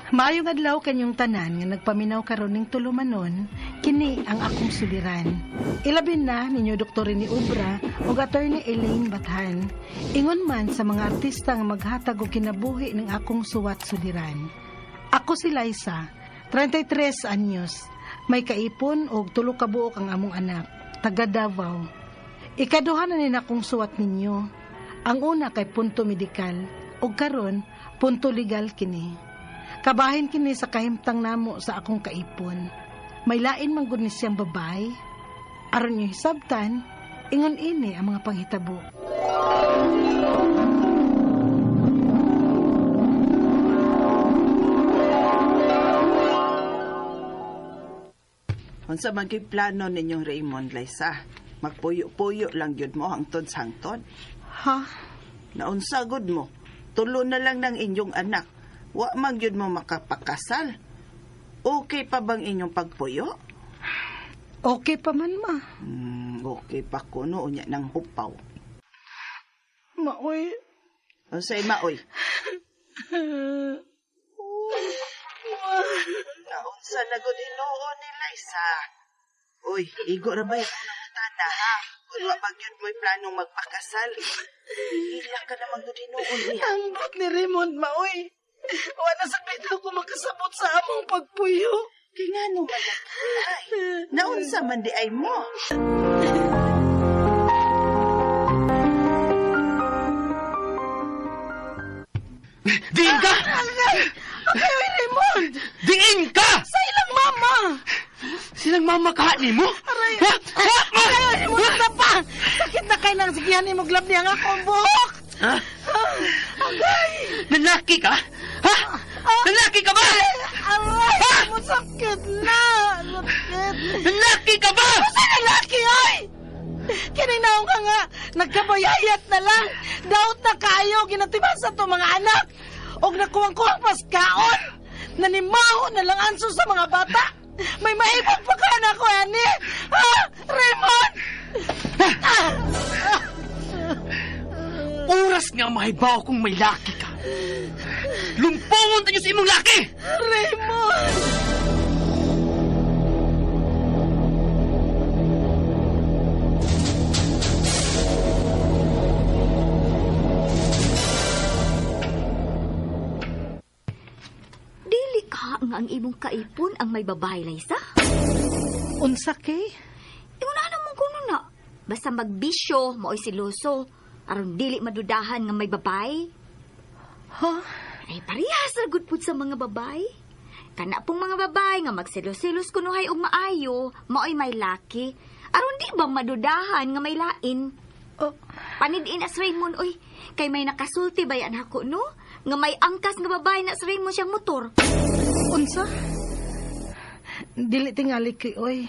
Maayong adlaw kanyong tanan nga nagpaminaw karon ning tulumanon, kini ang akong suliran. Ilabi na ninyo Dr. ni Ubra ug Attorney Elaine Bathan. Ingon man sa mga artista nga maghatag og kinabuhi ning akong suwat suliran. Ako si Liza, 33 anyos. May kaipon og tulo ka buok ang among anak, taga Davao. Ikaduha na ni akong suwat ninyo. Ang una kay punto medikal ug karon punto legal kini. Kabahin kini sa kahimtang namo sa akong kaipon. May lain man gud ni siyang babay. Aron niyo hisabtan, ingon ini ang mga panghitabo. Unsa man gyud plano ninyong Raymond, Liza? Magpuyo-puyo lang gyud mo hangtod sa hangtod. Ha? Naunsa gud mo? Tulo na lang ng inyong anak. Wa man gyud mo makapakasal. Okay pa bang inyong pagpuyo? Okay pa man, ma. Okay pa kuno unya ng hupaw. Maoy. Unsay maoy? Naunsa na gud hinuon ni Liza. Uy, igo ra ba yung unang ha? Kung wa pa gyud mo'y planong magpakasal. Hila ka naman gud hinuon niya. Ambot ni Raymond, maoy. Wala sa bitaw ko makasabot sa among pagpuyo. Kaya nga nung malaki. Naunsa man di ay mo. Diin ka! Agay! Agay, oy, Raymond! Diin ka! Sa ilang mama! Silang mama kaha ni mo? Aray! Aray, oy, Raymond, na pa! Sakit na kay nang sigihan ni mo glab niya nga akong buhok! Ha? Agay! Lalaki ka? Ha? Lalaki ka ba? Aray! Raymond, sakit na! Sakit! Lalaki ka ba? Sa lalaki, oy! Kininaw ka nga, nagkabayayat na lang. Daot na kayo, ginatiman sa to mga anak. Og nakuwang-kuwang paskaon. Nanimaho na lang anso sa mga bata. May maibang pa ka na ko, ani. Ha? Raymond! Oras nga mahibaw kung may laki ka. Lumpungon tayo sa imong laki! Raymond! Dili ka nga ang imong kaipon ang may babae, Liza. Unsa kay? Inguna na mo kuno na. Basta magbisyo, maoy siloso. Aron dili madudahan nga may babae. Ha? Ay, parehas ra gud pud sa mga babae. Kana pong mga babae nga magselos-selos kunuhay og maayo, maoy may laki. Aron di ba madudahan nga may lain? Oh. Panidin as Raymond, oy. Kay may nakasulti ba yan ako, no? Nga may angkas nga babae na sa Raymond siyang motor. Unsa? Dili tingali kay oy.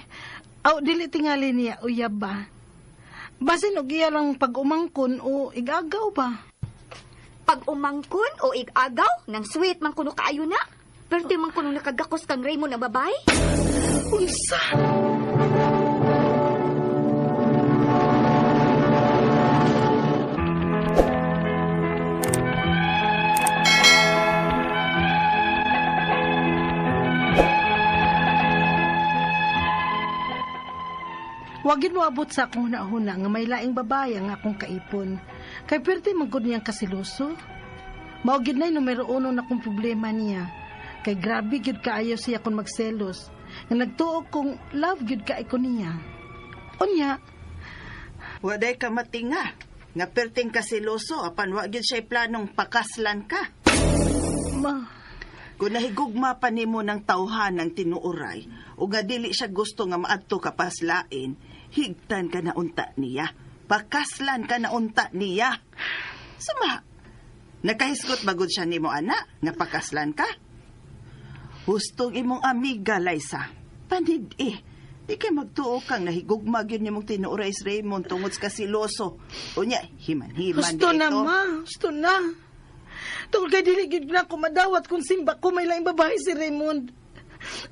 Aw, dili tingali niya uyab ba? Basin og iya lang pag-umangkon o igagaw ba? Pag-umangkon o igagaw, nang sweet man kuno kaayo na. Pero di man kuno nakagakos kang Raymond ang babae. Unsa? Wagin mo abot sa akong hunahuna nga may laing babae ang akong kaipon. Kay perti man gud niyang kasiluso. Mao gid nay numero uno na akong problema niya. Kay grabe gyud kaayo siya kung magselos. Nga nagtuo kong love gyud kay ko niya. Unya, Waday ka matinga. Nga perting kasiloso apan wa gyud siya'y planong pakaslan ka. Ma, Kung nahigugma pa nimo ng tawhan ng tinuoray o nga dili siya gusto nga maadto ka paslain, higtan ka na unta niya. Pakaslan ka na unta niya. Sama, nakahisgot bagod siya nimo ana nga pakaslan ka? Hustong imong amiga, Liza. Panid eh. Di kay magtuo kang nahigugma gyud nimong tinuoray si Raymond tungod sa kasiloso. Unya, himan-himan gusto di na ito. ma, gusto na. Tungkol kay dili gyud na ko madawat kung simba ko may laing babae si Raymond.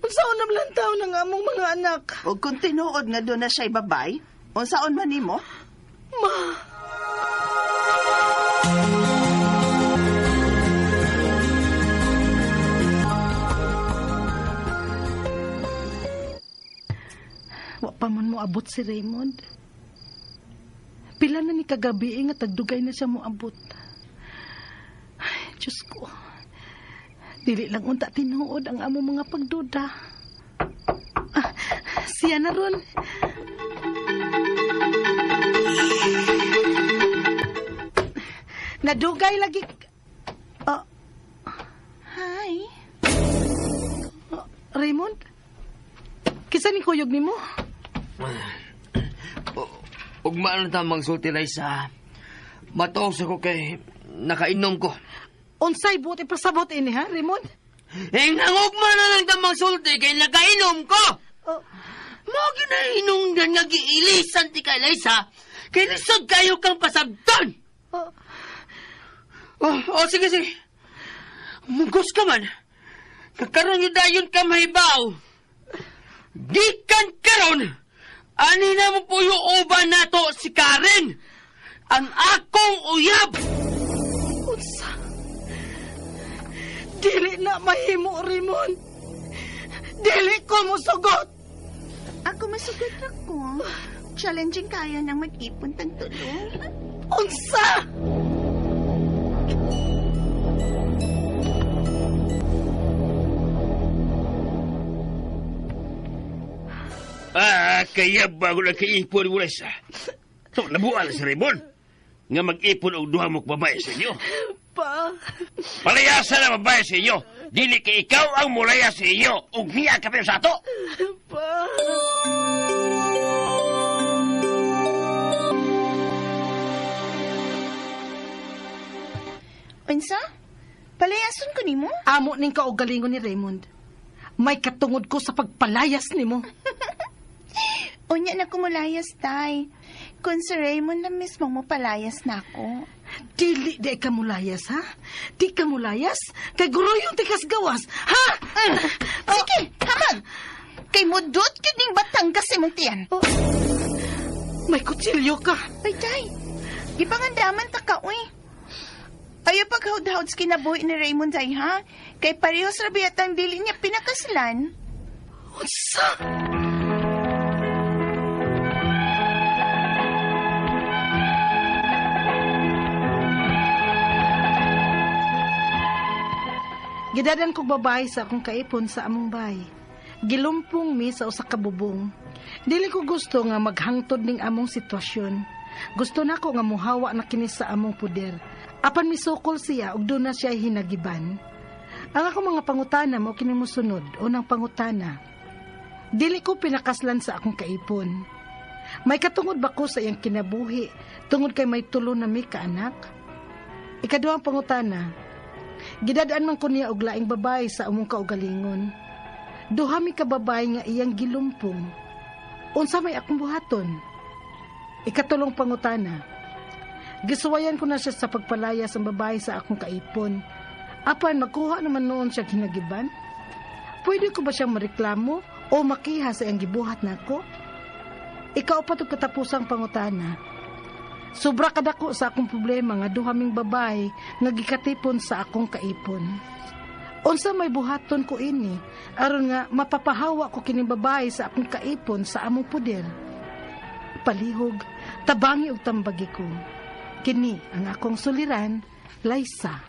Unsaon na lang taon ng among mga anak? O kung tinuod nga doon na siya'y babay, unsaon man nimo? Ma! pa man moabot si Raymond. Pila na ni kagabi nga tagdugay na siya moabot. Ay, Diyos ko. Dili lang unta tinuod ang among mga pagduda. Ah, siya na ron. Nadugay lagi. Hi. Raymond? Kisa ni kuyog nimo? Ugma na ta magsulti, Liza. Matuos ako kay nakainom ko. Unsay buot ipasabot ini ha, Raymond? Eh, nangugma na lang ta magsulti kay nakainom ko! Oh, Mo ginahinungdan nga giilisan ti kay Liza, kay lisod kayo kang pasabton! oh, Oh, sige, sige. Mugos ka man. Kakaroon yun dayon ka mahibaw. Gikan karon, ani na mo puyo uban nato si Karen. Ang akong uyab. Unsa? Dili na mahimo, Raymond. Dili ko mosugot. Ako masugot ako. Challenging kaya nang mag-ipon tang tulong. Unsa? Ah, kaya bago lang kaipon mo, Liza. So, nabuan si Raymond. Nga mag-ipon og duha mo babae sa inyo. Pa. Palayasan ang babae sa inyo. Dili kay ikaw ang mulaya sa inyo. Ug niya ka sa ato. Pa. Unsa? Palayason ko nimo? Amo ning kaugalingon ni Raymond. May katungod ko sa pagpalayas nimo. Unya na kumulayas, tay. Kung si Raymond na mismo mo palayas na ako. Dili di ka mulayas, ha? Di ka mulayas? Kay guruyon tikas gawas, ha? Sige, hamag! Kay mudot yun ning Batangas imong tiyan. Oh. May kutsilyo ka. Ay, tay. Gipangandaman ta ka, uy. Ayaw paghawd-hawd sa kinabuhi ni Raymond ay, ha? Kay parehos rabi at ang dili niya pinakaslan. Unsa? Gidadan kog babae sa akong kaipon sa among bahay. Gilumpong mi sa usa ka bubong. Dili ko gusto nga maghangtod ning among sitwasyon. Gusto nako nga muhawa na kini sa among puder. Apan misukol siya ug doon na siya hinagiban. Ang akong mga pangutana mo kini mosunod. Unang pangutana. Dili ko pinakaslan sa akong kaipon. May katungod ba ko sa iyang kinabuhi tungod kay may tulo na mi kaanak? Ikaduhang pangutana. Gidadaan man ko niya og laing babae sa among kaugalingon. Duha mi ka babae nga iyang gilumpong. Unsa may akong buhaton? Ikatulong pangutana. Gisuwayan ko na siya sa pagpalaya sa babae sa akong kaipon. Apan magkuha naman noon siya hinagiban. Pwede ko ba siyang mareklamo o makiha sa iyang gibuhat nako? Ikaw pa katapusang pangutana. Sobra kadako sa akong problema nga duha ming babae nga gikatipon sa akong kaipon. Unsa may buhaton ko ini aron nga mapapahawa ko kining babae sa akong kaipon sa among puder. Palihog, tabangi og tambagi ko. Kini ang akong suliran, Liza.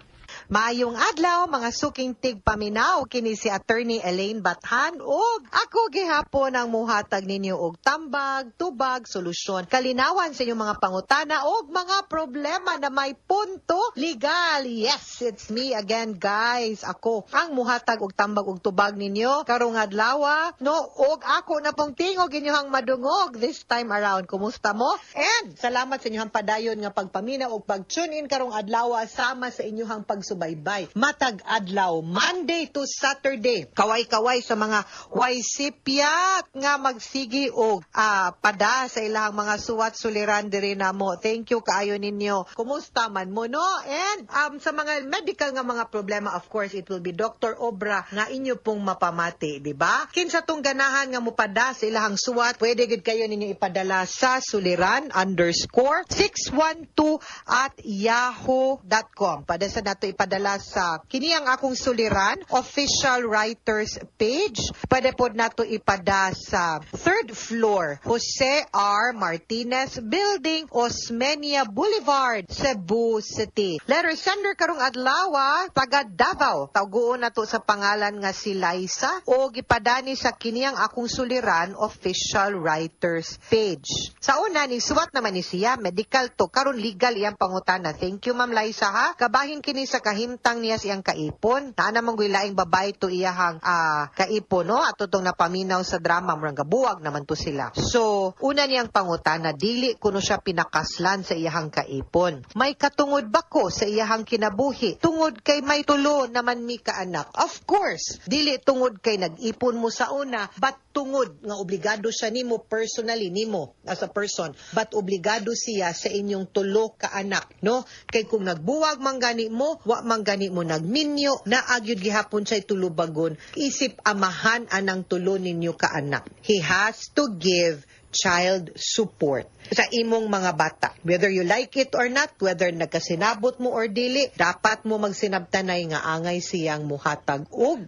Maayong adlaw mga suking tigpaminaw, kini si Attorney Elaine Bathan ug ako gihapon ang muhatag ninyo og tambag, tubag, solusyon, kalinawan sa inyong mga pangutana ug mga problema na may punto legal. Yes, it's me again, guys. Ako ang muhatag og tambag ug tubag ninyo karong adlaw, no, ug ako na pong tingog inyong madungog this time around. Kumusta mo? And salamat sa inyong padayon nga pagpaminaw ug pag-tune in karong adlaw sama sa inyong pagsubaybay. Matag adlaw, Monday to Saturday. Kaway-kaway sa mga waysipyat nga magsigi og pada sa ilang mga suwat suliran diri namo. Thank you kaayo ninyo. Kumusta man mo, no? And sa mga medical nga mga problema, of course, it will be Dr. Obra nga inyo pong mapamati, di ba? Kinsa tong ganahan nga mopada sa ilahang suwat, pwede gid kayo ninyo ipadala sa suliran_612@yahoo.com. Pada sa nato ipadala ipadala sa kini ang akong suliran official writers page. Pwede pod nato ipada sa third floor, Jose R. Martinez Building, Osmeña Boulevard, Cebu City. Letter sender karong adlaw, taga Davao. Tawgoon nato sa pangalan nga si Liza o gipadani sa kini ang akong suliran official writers page. Sa una ni suwat naman ni siya, medical to, karon legal iyang pangutana. Thank you, Ma'am Liza, ha. Kabahin kini sa kahimtang niya sa iyang kaipon. Naa namang laing babae to iyahang kaipon, no, ato tong napaminaw sa drama, murang gabuwag naman to sila. So, una niyang pangutana, dili kuno siya pinakaslan sa iyahang kaipon. May katungod ba ko sa iyahang kinabuhi? Tungod kay may tulo naman mi kaanak. Of course, dili tungod kay nag-ipon mo sa una, but tungod nga obligado siya nimo personally, nimo as a person, but obligado siya sa inyong tulo ka anak, no? Kay kung nagbuwag man gani mo, wa man gani mo nagminyo, naagyud gihapon siya tulubagon isip amahan anang tulo ninyo ka anak. He has to give child support sa imong mga bata. Whether you like it or not, whether nagkasinabot mo or dili, dapat mo magsinabtanay nga angay siyang muhatag og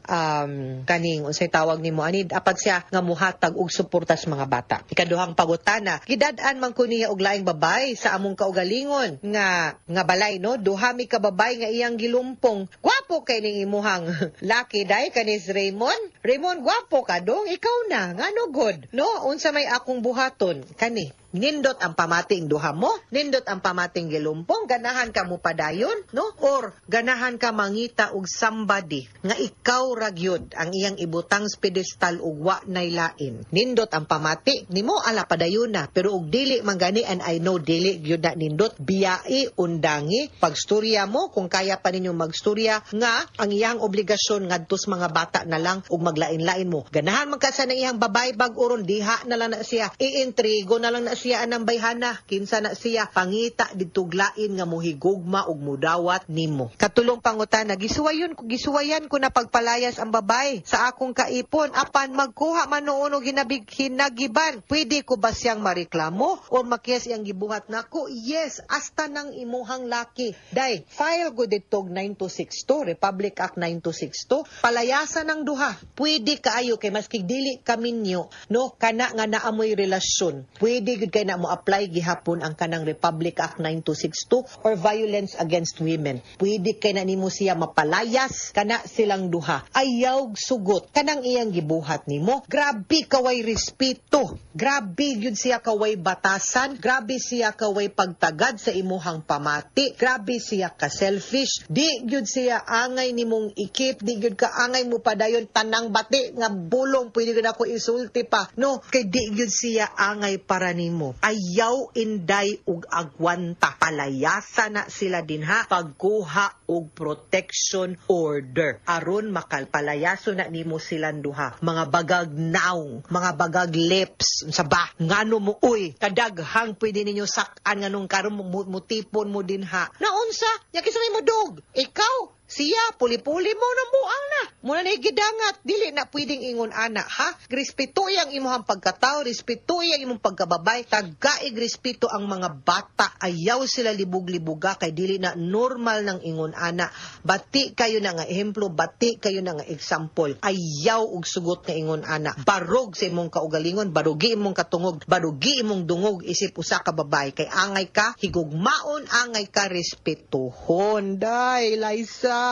kaning unsay tawag nimo ani, dapat siya nga muhatag og suporta sa mga bata. Ikaduhang pangutana, gidad-an man ko niya og laing babay sa among kaugalingon nga nga balay, no? Duha mi ka babay nga iyang gilumpong. Gwapo kay ning imuhang laki dai kanis Raymond. Raymond, gwapo ka dong, ikaw na ngano good, no? Unsa may akong buhaton kani? Nindot ang pamating duha mo, nindot ang pamating gilumpong, ganahan ka mo padayon, no? Or ganahan ka mangita og somebody nga ikaw ra gyud ang iyang ibutang sa pedestal ug wa nay lain. Nindot ang pamati nimo, ala, padayon na. Pero og dili man gani, and I know dili gyud na nindot, biyai, undangi, pagstorya mo kung kaya pa ninyo magstorya nga ang iyang obligasyon ngadto sa mga bata na lang ug maglain-lain mo. Ganahan man ka sa iyang babay bag-oron, diha na lang na siya. Iintrigo na lang na siya anang bayhana, kinsa na siya, pangita didto lain nga muhigugma ug mudawat nimo. Katulong pangutana, gisuwayan ko na pagpalayas ang babay sa akong kaipon apan magkuha man noon og hinabig hinagiban. Pwede ko ba siyang mareklamo o makiyas iyang gibuhat nako? Yes, hasta nang imuhang laki. Day, file ko didto 9262, Republic Act 9262, palayasan ng duha. Pwede kaayo kay maski dili kaminyo, no, kana nga naamoy relasyon. Pwede gud kay na mo apply gihapon ang kanang Republic Act 9262 or violence against women. Pwede kay na nimo siya mapalayas kana silang duha. Ayaw sugot kanang iyang gibuhat nimo. Grabe kaway respeto. Grabe gyud siya kaway batasan. Grabe siya kaway pagtagad sa imuhang pamati. Grabe siya ka selfish. Di gyud siya angay nimong ikip, di gyud ka angay mo padayon, tanang bati nga bulong pwede gyud ako isulti pa. No, kay di gyud siya angay para nimo. Ayaw inday og agwanta. Palayasa na sila dinha, pagkuha og protection order. Aron makalpalayaso na nimo silang duha. Mga bagag naong, mga bagag lips, sa ba ngano mo uy, kadaghang pwede ninyo sak-an nganong karon mutipon mo dinha. Naunsa? Ya kinsa may modog? Ikaw? Siya, puli-puli mo ng buang na. Muna na gidangat. Dili na pwedeng ingon ana, ha? Respeto ang imuhang pagkatao, respeto ang imong pagkababay, tagaig respeto ang mga bata. Ayaw sila libog-libuga kay dili na normal ng ingon ana. Bati kayo na nga ehemplo, bati kayo na nga example. Ayaw og sugot nga ingon ana. Barog sa imong kaugalingon, barugi imong katungog, barugi imong dungog isip usa ka babae kay angay ka higugmaon, angay ka respetuhon. Day, Liza.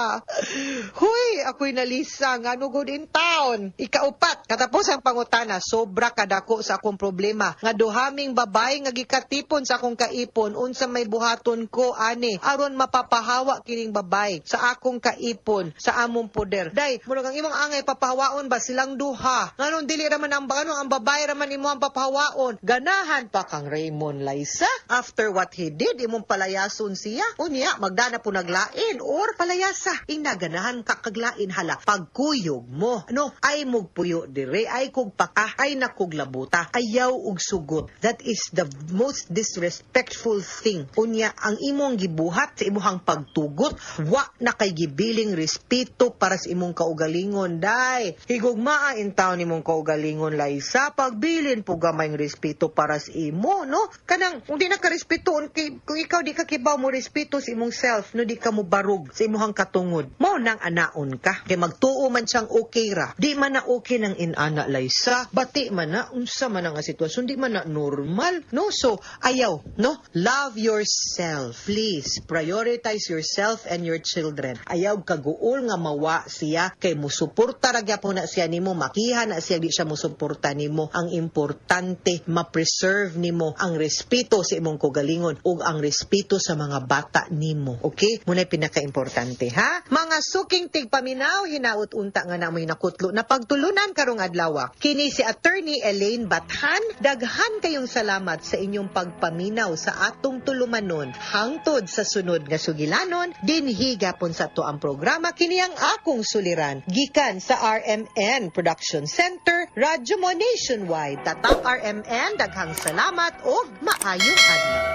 Huy, ako'y nalisa ngano good in town. Ikaupat, katapos ang pangutana, sobra kadako sa akong problema. Nga duhaming babay nga gikatipon sa akong kaipon, unsa may buhaton ko ani aron mapapahawa kining babay sa akong kaipon sa among poder. Day, murag ang imong angay papahawaon ba silang duha? Nganong dili raman ang ano, ang babay raman imo ang papahawaon? Ganahan pa kang Raymond, Liza? After what he did, imong palayason siya. Unya, magdana po naglain or palayasa. Ingna ganahan ka kaglain, hala. Pagkuyog mo, no, ay mugpuyo dire, ay kog paka, ay nakog labuta, ayaw og sugot. That is the most disrespectful thing. Unya, ang imong gibuhat sa imong pagtugot, wa na kay gibiling respeto para sa imong kaugalingon, day. Higugmaa in town imong kaugalingon, Liza, pagbilin po gamay respeto para sa imo, no? Kanang, kung di na ka respeto, kay, kung ikaw di ka kibaw mo respeto sa imong self, no, di ka mo barug sa imong katungod. matungod. Mao nang anaon ka. Kay magtuo man siyang okay ra. Di man na okay nang inana, Laysa. Bati man na, unsa man ang sitwasyon, di man na normal. No? So, ayaw, no? Love yourself. Please, prioritize yourself and your children. Ayaw kaguol nga mawa siya kay musuporta ra gyapon na siya nimo, makiha na siya di siya musuporta nimo. Ang importante, ma-preserve nimo ang respeto sa imong kaugalingon ug ang respeto sa mga bata nimo. Okay? Muna'y pinaka-importante, ha? Mga suking tigpaminaw, hinaut unta nga namoy nakutlo na pagtulunan karong adlaw. Kini si Attorney Elaine Bathan, daghan kayong salamat sa inyong pagpaminaw sa atong tulumanon. Hangtod sa sunod nga sugilanon, dinhi gapon sa ato ang programa kini ang akong suliran. Gikan sa RMN Production Center, Radyo Mo Nationwide. Tatak RMN, daghang salamat ug maayong adlaw.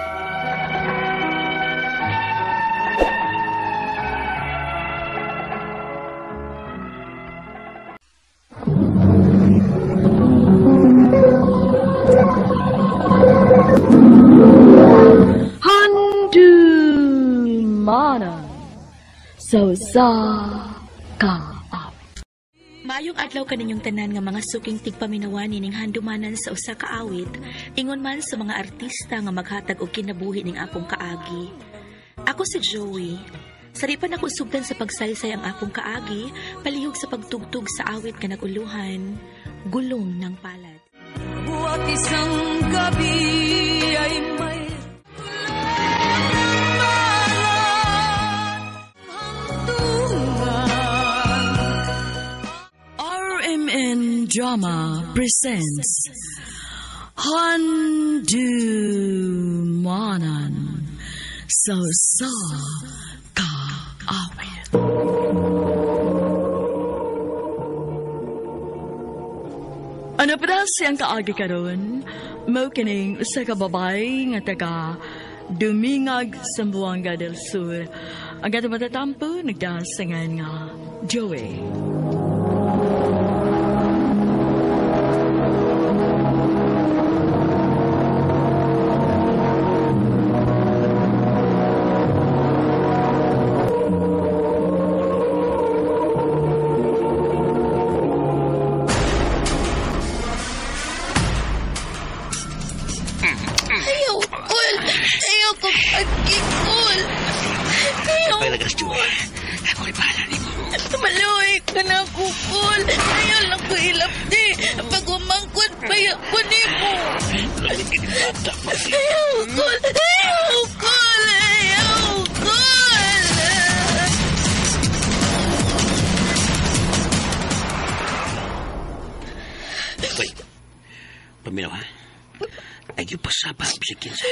Handumanan sa usa ka awit. Maayong adlaw kaninyong tanan nga mga suking tigpaminawan nining handumanan sa usa ka awit, ingon man sa mga artista nga maghatag og kinabuhi ning akong kaagi. Ako si Joey. Saripan ako sugdan sa pagsaysay ang akong kaagi, palihog sa pagtugtog sa awit nga naguluhan, gulong ng palad. Buwat isang gabi ay may RMN Drama presents Handumanan sa usa ka awit. Ano pa siyang kaagi karon? Mao kining usa ka babae nga taga Dumingag, Zamboanga del Sur. Ang katong matatampo nagdasangan nga Joey. Ayaw, Kul! Ayaw ko pagkikul! Ayaw! Palagas, Joey. Ako ay bahala nimo. Maluhi ka na, Kukul. Ayaw lang ko ilapti. Pag umangkot, paya ko nimo. Lamit ka ni bata pa. Ayaw, Kul! Ayaw, Kul! Ayaw, Kul! Wait. Paminaw, ha? Ay, yung pasabag sa kinsa.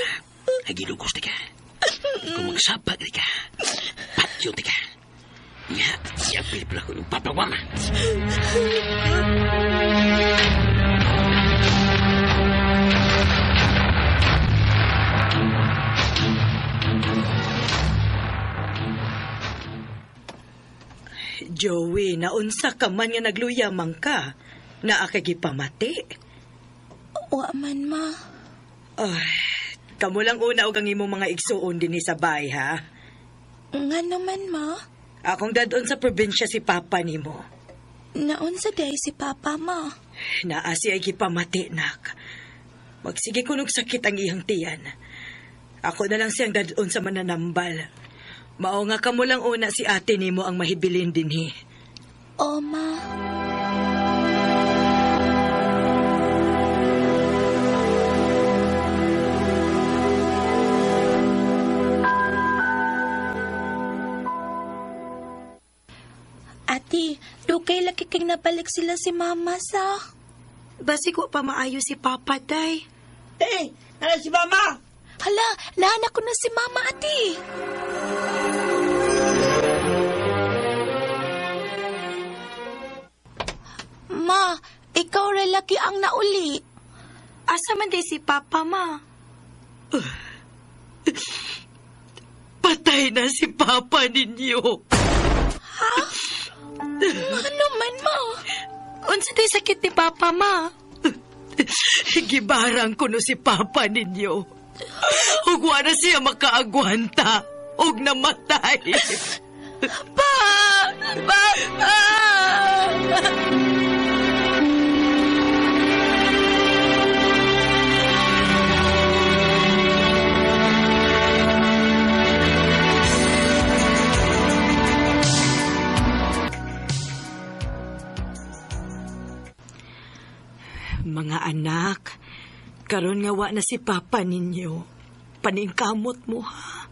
Ay, gilugos ka. Kung magsabag ka, patyo ka. Nga, siyapil pala ko yung papawama. Joey, naunsa ka man nga nagluyamang ka. Naa kay gipamati. Wa man, ma. Ay, kamo lang una og ang imong mga igsuon dinhi sa bahay, ha? Nga naman, ma. Akong dadon sa probinsya si Papa nimo. Naunsa day si Papa, ma. Naa siya gipamati, nak. Magsige kunog sakit ang iyang tiyan. Ako na lang siyang dadon sa mananambal. Mao nga kamo lang una si ate nimo ang mahibilin dinhi. O, ma. Ate, dugay laki kang nabalik sila si Mama sa. Basi ko pa maayo si Papa, day. Hey, ano si Mama? Hala, lahan ako na si Mama, ate. Ma, ikaw ra laki ang nauli. Asa man day si Papa, ma? Patay na si Papa ninyo. Ha? Ano man, ma? Unsa day sakit ni Papa, ma? Gibarang kuno si Papa ninyo. Ug wa na siya makaagwanta. Ug namatay. Pa! Papa! Mga anak, karon nga wa na si Papa ninyo. Paningkamot mo, ha?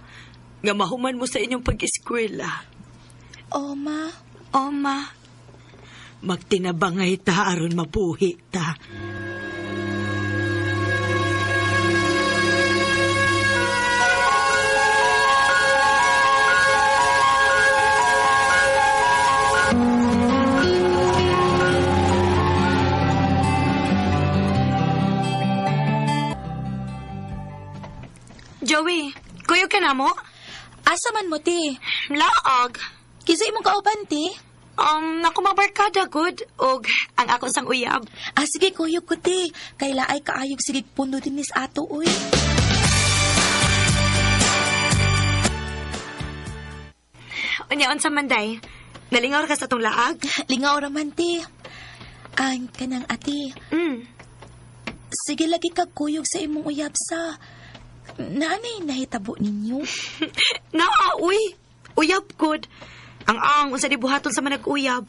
Nga mahuman mo sa inyong pag-eskwela. Oma. Oma. Magtinabangay ta aron mabuhi ta. Joey, kuyo ka na mo? Asa man mo, ti? Laag. Kinsa imong kauban, ti? Naku mga barkada, good. Og ang akong sang uyab. Ah, sige, kuyo ko, ti. Kay laay kaayog sige pundo din nis ato, uy. Unya, unsa man, day? Nalingaw ka sa atong laag? Lingaw ra man, ti. Ang kanang ati. Sige, lagi ka kuyog sa imong uyab sa... Naanay nahitabo ninyo? Naa, uy. Uyab, good. Ang unsa di buhaton sa manag-uyab.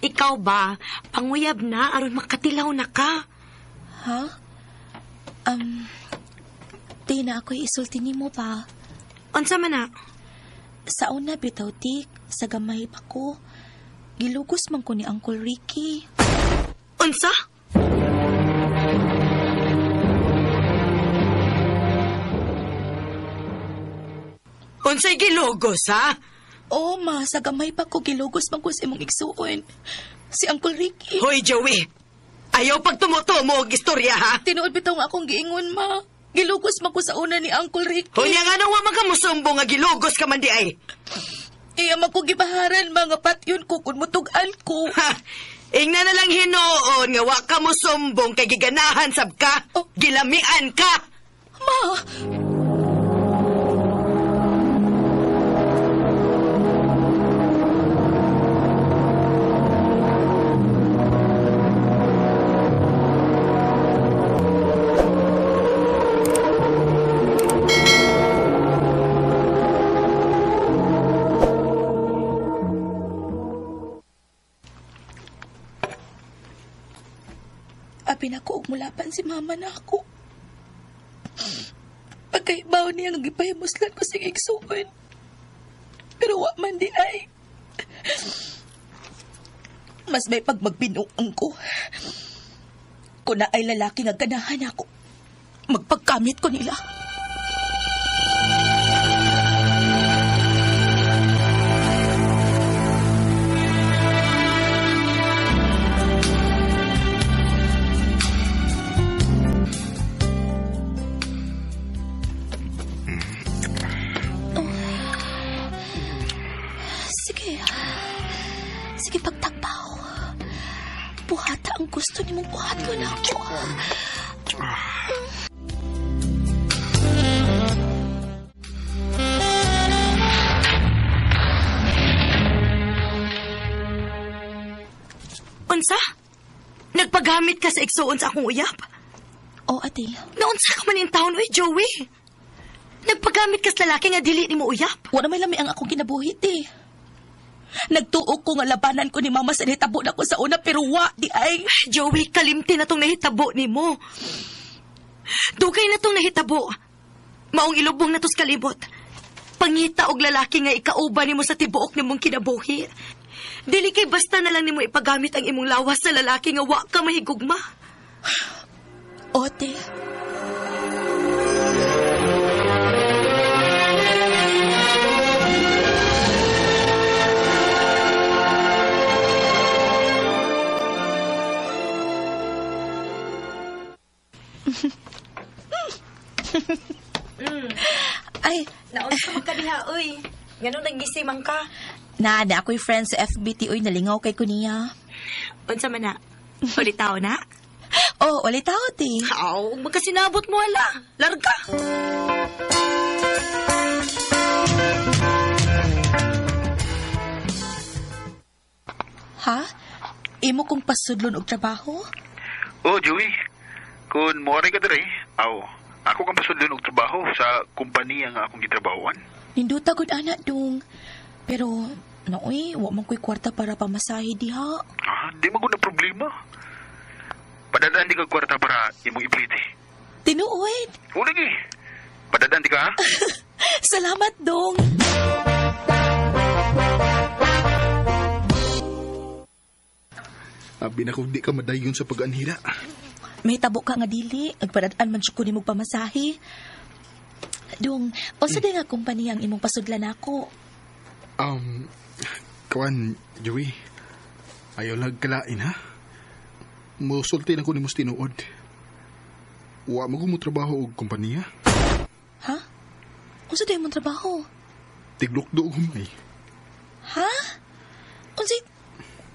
Ikaw ba, panguyab na aron makatilaw na ka? Ha? Di na ako'y isulti nimo pa. Unsa man na? Sa una bitaw, ti, sa gamay pa ko. Gilugos man ko ni Uncle Ricky. Unsa? Unsay gilugos, ha? Oo, ma. Sa gamay pa ko, gilugos man ko sa imong igsuon. Si Uncle Ricky. Hoy, Joey! Ayaw pag tumutumo og istorya, ha? Tinuod bitaw nga akong giingon, ma. Gilugos man ko sa una ni Uncle Ricky. Hoy, nga nang wa man ka musumbong nga gilugos ka man di ay. Iya man ko gibaharan, mga patyon ko kung mutugan ko. Ha! Ingna na lang hinuon nga wa ka musumbong kay giganahan sab ka. Oh. Gilamian ka! Ma! Abi na ko og mulapan si mama na ako. Pagkaibaw niya nga gipahimuslan ko sa igsuon. Pero wa man di ay. Mas may pagmagbinuang ko. Kung na ay lalaki nga ganahan ako, magpagkamit ko nila. Sige. Sige, pagtakbaw. Buhata ang gusto ni mong buhaton ako. Unsa? Nagpagamit ka sa igsuon sa akong uyab? Oo, ate. Naunsa ka man in town, uy, Joey? Nagpagamit ka sa lalaki nga dili ni mo uyab? Wala may lami ang akong kinabuhit, eh. Nagtuo ko nga labanan ko ni mama sa nahitabo na ko sa una, pero wa, di ay. Joey, kalimti na tong nahitabo ni mo. Dugay na tong nahitabo. Maong ilubong na tos kalibot. Pangita og lalaki nga ikauban nimo sa tibuok nimong kinabuhi. Dili kay basta na lang nimo ipagamit ang imong lawas sa lalaki nga wa ka mahigugma. Ote. Ay, Naunsa man ka diha, oy. Ngano naggisimang ka? Na ako'y friend sa FBT, oy, nalingaw kay ko niya. Unsa man na? Ulitaw na? Oh, ulitaw, ti. Aw, magkasinabot mo, ala. Larga. Ha? Imo kong pasudlon og trabaho? Oh, Joey. Kung moari ka diri, aw, ako kang pasudlon og trabaho sa kompanya nga akong gitrabahoan. Ninduta gud ana dong. Pero nooy, wa man ko'y kwarta para pamasahe diha. Ah, di man gud na problema. Padadaan di ka kwarta para imong iplite. Tinuod. O lagi. Padadaan di ka, ha? Salamat, dong. Abi na kung di ka madayon sa pag-anhira. May tabo ka nga dili. Agpadadaan man siya ko nimog pamasahe. Dong, unsa di nga kumpanya ang imong pasudlan ako? Kawan, Joey, ayaw lang kalain, ha? Musulti lang ko ni mos tinuod. Wa mo mo trabaho og kompanya. Ha? Unsa di imong trabaho? Tiglukdo og humay. Ha?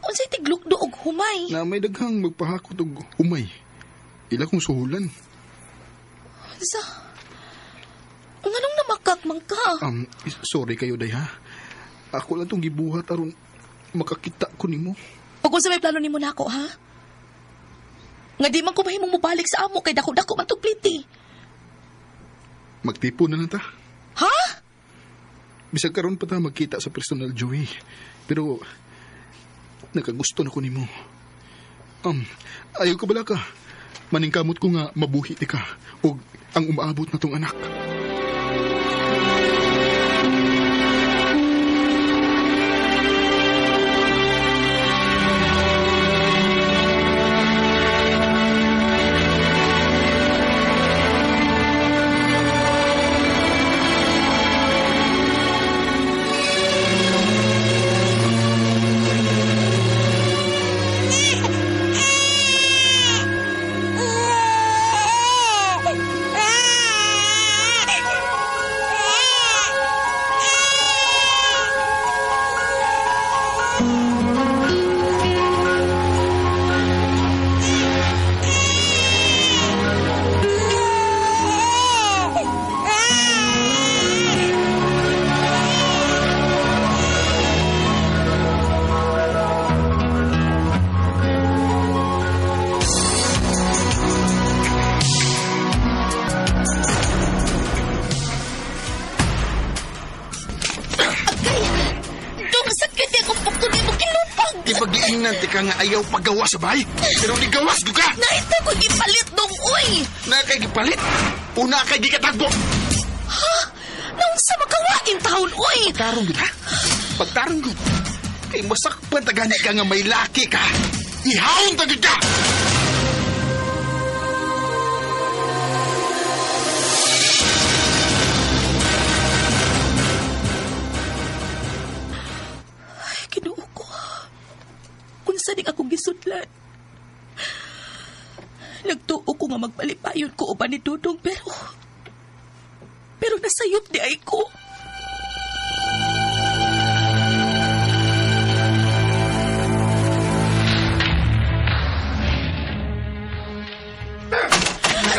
Unsay tiglukdo og humay? Na may daghang magpahakot og humay. Ila kong suhulan. Unsa? Nganong namakak man ka? Sorry kayo day ha. Ako lang tong gibuhat aron makakita ko nimo. Ug unsa may plano nimo nako ha? Nga di man ko mahimong mobalik sa amo kay dako-dako man tog pliti. Magtipon na lang ta. Ha? Bisag karon pa ta magkita sa personal, Joey. Pero nakagusto na ko nimo. Ayaw ka bala ka. Maningkamot ko nga mabuhi ti ka og ang umaabot na tong anak. Ka nga ayaw paggawa sa bahay, pero nigawas ko ka! Naito ko gipalit dong, uy! Na kay gipalit? Una kay gikatagbo! Ha? Naunsa makawain taon, uy! Pagtarong gud, ha? Pagtarong gud. Kay masakpan tagani ka nga may laki ka. Ihawon ta gud ka! Ay, Ginoo ko. Unsa ning akong gisudlan? Nagtuo ko nga magpalipayon ko uban ni Dudong pero nasayop di ay ko.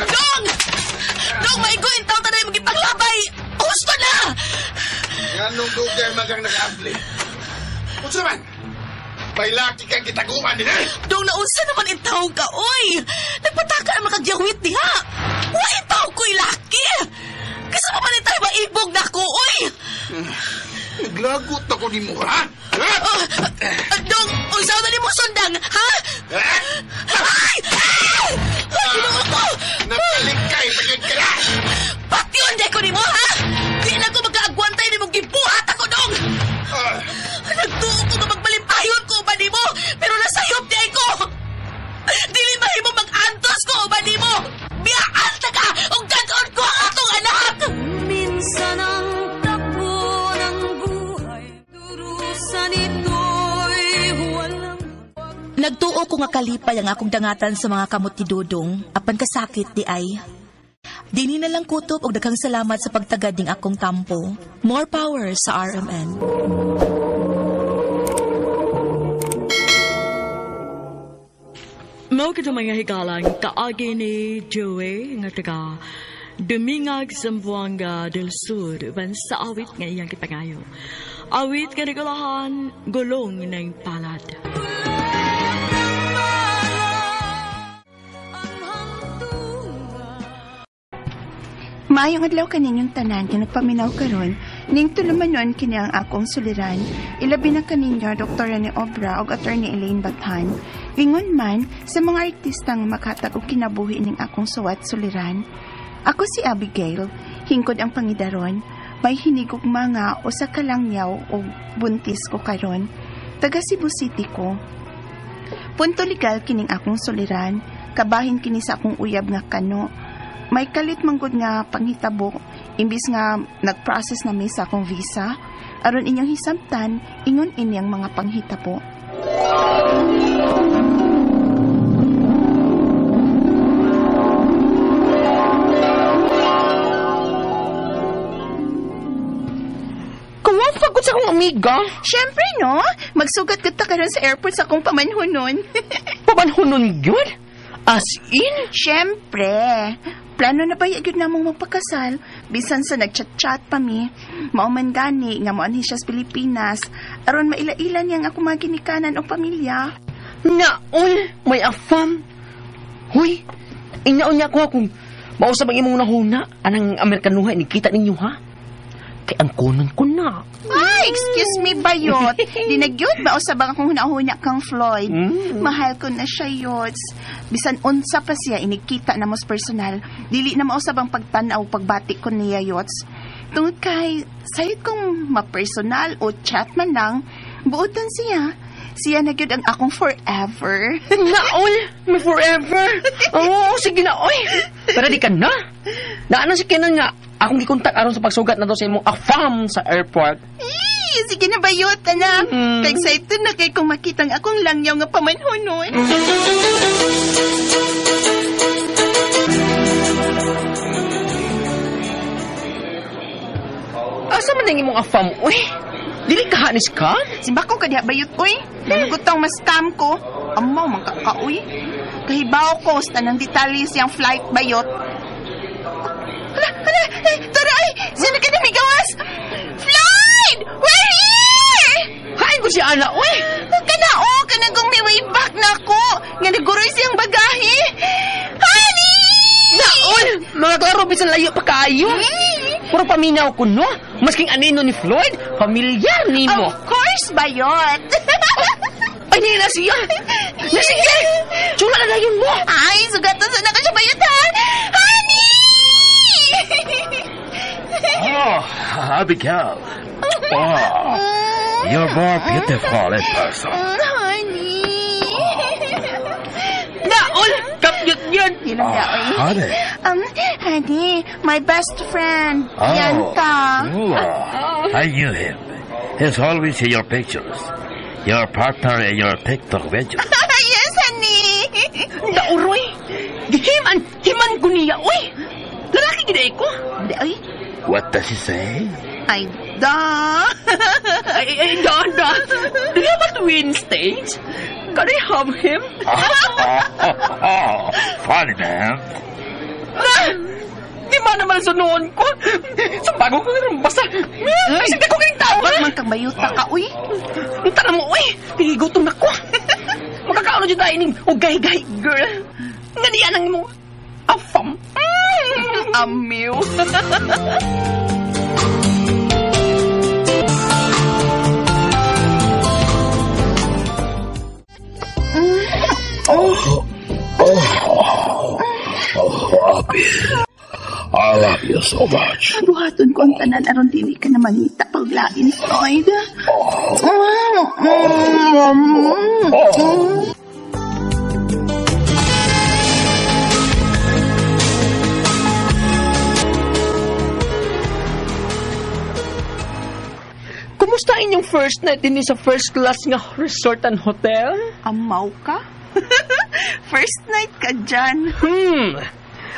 Dong! Dong, maigo in taon tanay magipaglabay! Gusto na! Nganong dugay magang nag-aabli? Unsa man? May laki kang gitaguan din eh! Dong, naunsa naman in taon ka, oy! Nagpataka ang makagyawit diha! Wa in taon ko'y laki! Kasi pa man tayo maibog na ko, oy! Naglagot ako ni mo, ha? Dong, unsa na ni mo sundang, ha? Ay! Ay! Ay, Ginoo ko! Nakalikay sa ka na! Patyon de ko nimo, ha? Di na ko magkaagwantay nimo gibuhat ako, dong! Nagtuo ko nga magbalimpayon ko uban nimo, pero nasayop di ay ko! Dili mahimo mag-antos ko uban nimo! Biyaan ta ka! Ug dad-on ko ang atong anak! Minsan ang takbo ng buhay, durusan ito'y walang. Nagtuo ko nga kalipay ang akong dangatan sa mga kamot ni Dudong, apan kasakit di ay. Dini na lang kutob og daghang salamat sa pagtagad ning akong tampo. More power sa RMN. Mao kito mga higalang kaagi ni Joey nga taga Dumingag, Zamboanga del Sur uban sa awit nga iyang gipangayo. Awit kanigulahan, gulong ng palad. Maayong adlaw kaninyong tanan nga nagpaminaw karon, ning tulumanon kini ang akong suliran. Ilabi na kaninyo Dr. Rene Obra ug Attorney Elaine Bathan. Lingon man sa mga artista nga makatag og kinabuhi ning akong suwat suliran. Ako si Abigail, hingkod ang pangidaron, may hinigog mga usa ka langyaw og buntis ko karon. Taga Cebu City ko. Punto legal kining akong suliran, kabahin kini sa akong uyab nga kano. May kalit manggod nga panghitabo, imbis nga nag-process na mi sa akong visa, aron inyong hisabtan, ingon inyang mga panghitabo. Kuwafag ko sa akong amiga. Siyempre, no? Magsugat ka ta karon sa airport sa akong pamanhunon. Pamanhunon yun? As in? Siyempre. Plano na ba yun namong magpakasal? Bisan sa nagchat-chat pa mi. Mao man gani nga moanhi siya sa Pilipinas. Aron maila-ila niyang ako mga ginikanan o pamilya. Naon, may afam. Huy, inaon niya ako kung mausap ang imong nahuna. Anang Amerikanuha, inikita ninyo ha? Kay ang kunon ko na. Ay, excuse me, bayot. Dinagyod ba usab ang akong hunahuna kang Floyd? Mahal ko na siya, yots. Bisan unsa pa siya, inikita na mos personal. Dili na mausab ang pagtan-aw pagbati ko niya, yots. Tungod kay, sayod kong mapersonal o chat man lang, buotan siya. Siya na gyud ang akong forever. Naol! May forever! Oo, sige na, oy! Pero di ka na! Naano si Kenan nga, akong gikontak aron sa pagsugat na daw sa imong afam sa airport. Eee, sige na bayot, anak. Mm. Excited na kay kung makitang akong langyaw nga pamanhunon. Asa man ang imong afam, uy? Dili ka hanis ka? Simbako ka diha bayot, uy. Nanugot tong mas-scam ko. Amaw, man ka, uy. Kahibaw ko sa tanang detalye siyang flight bayot. Hala, hala, ay, tara, ay! Sino ka na may gawas? Floyd! We're here! Hain ko si Ana, uy! Kana, oh, kanang kong may way back na ako. Nga naguroy siyang bagahe. Honey! Naon! Mga klaro, bisan layo pa kaayo. Puro paminaw ko, no? Masking anino ni Floyd, pamilyar nimo. Of course, bayot. Ay, niya na siya. Nasige! Tsula na dayon mo. Ay, sugatan sa na ka siya, bayot, ha? Honey! Oh, Abigail. Oh, you're more beautiful in person. Honey! Naon! Kapyot yun! Yun ang yaoy. Honey. Honey, my best friend, Oh. Bianca. Oh, I knew him. He's always in your pictures. Your partner in your TikTok videos. Yes, honey. Nauroy! Gihiman! Himan ko niya, uy! Lalaki gid ko. Ay. What does he say? Ay, da. Ay, ay, da, da. Do you have a twin stage? Can I have him? Oh, funny man. Na! Di ba naman sunoon ko? Sa bago ko rin basta. Ay, sige ko kayong tao, ha? Man kang bayuta ka, uy. Ang tara mo, uy. Pigigutom na ko. Makakaano dyan tayo ning ugay-gay, girl. Nga niya nang imong afam. Amiw. Oh, Abby. I love you so much. Buhaton ko ang tanan aron dili ka na mangita paglain, Floyd. Oh. Kumusta inyong first night din sa first class nga resort and hotel? Amaw ka? First night ka dyan.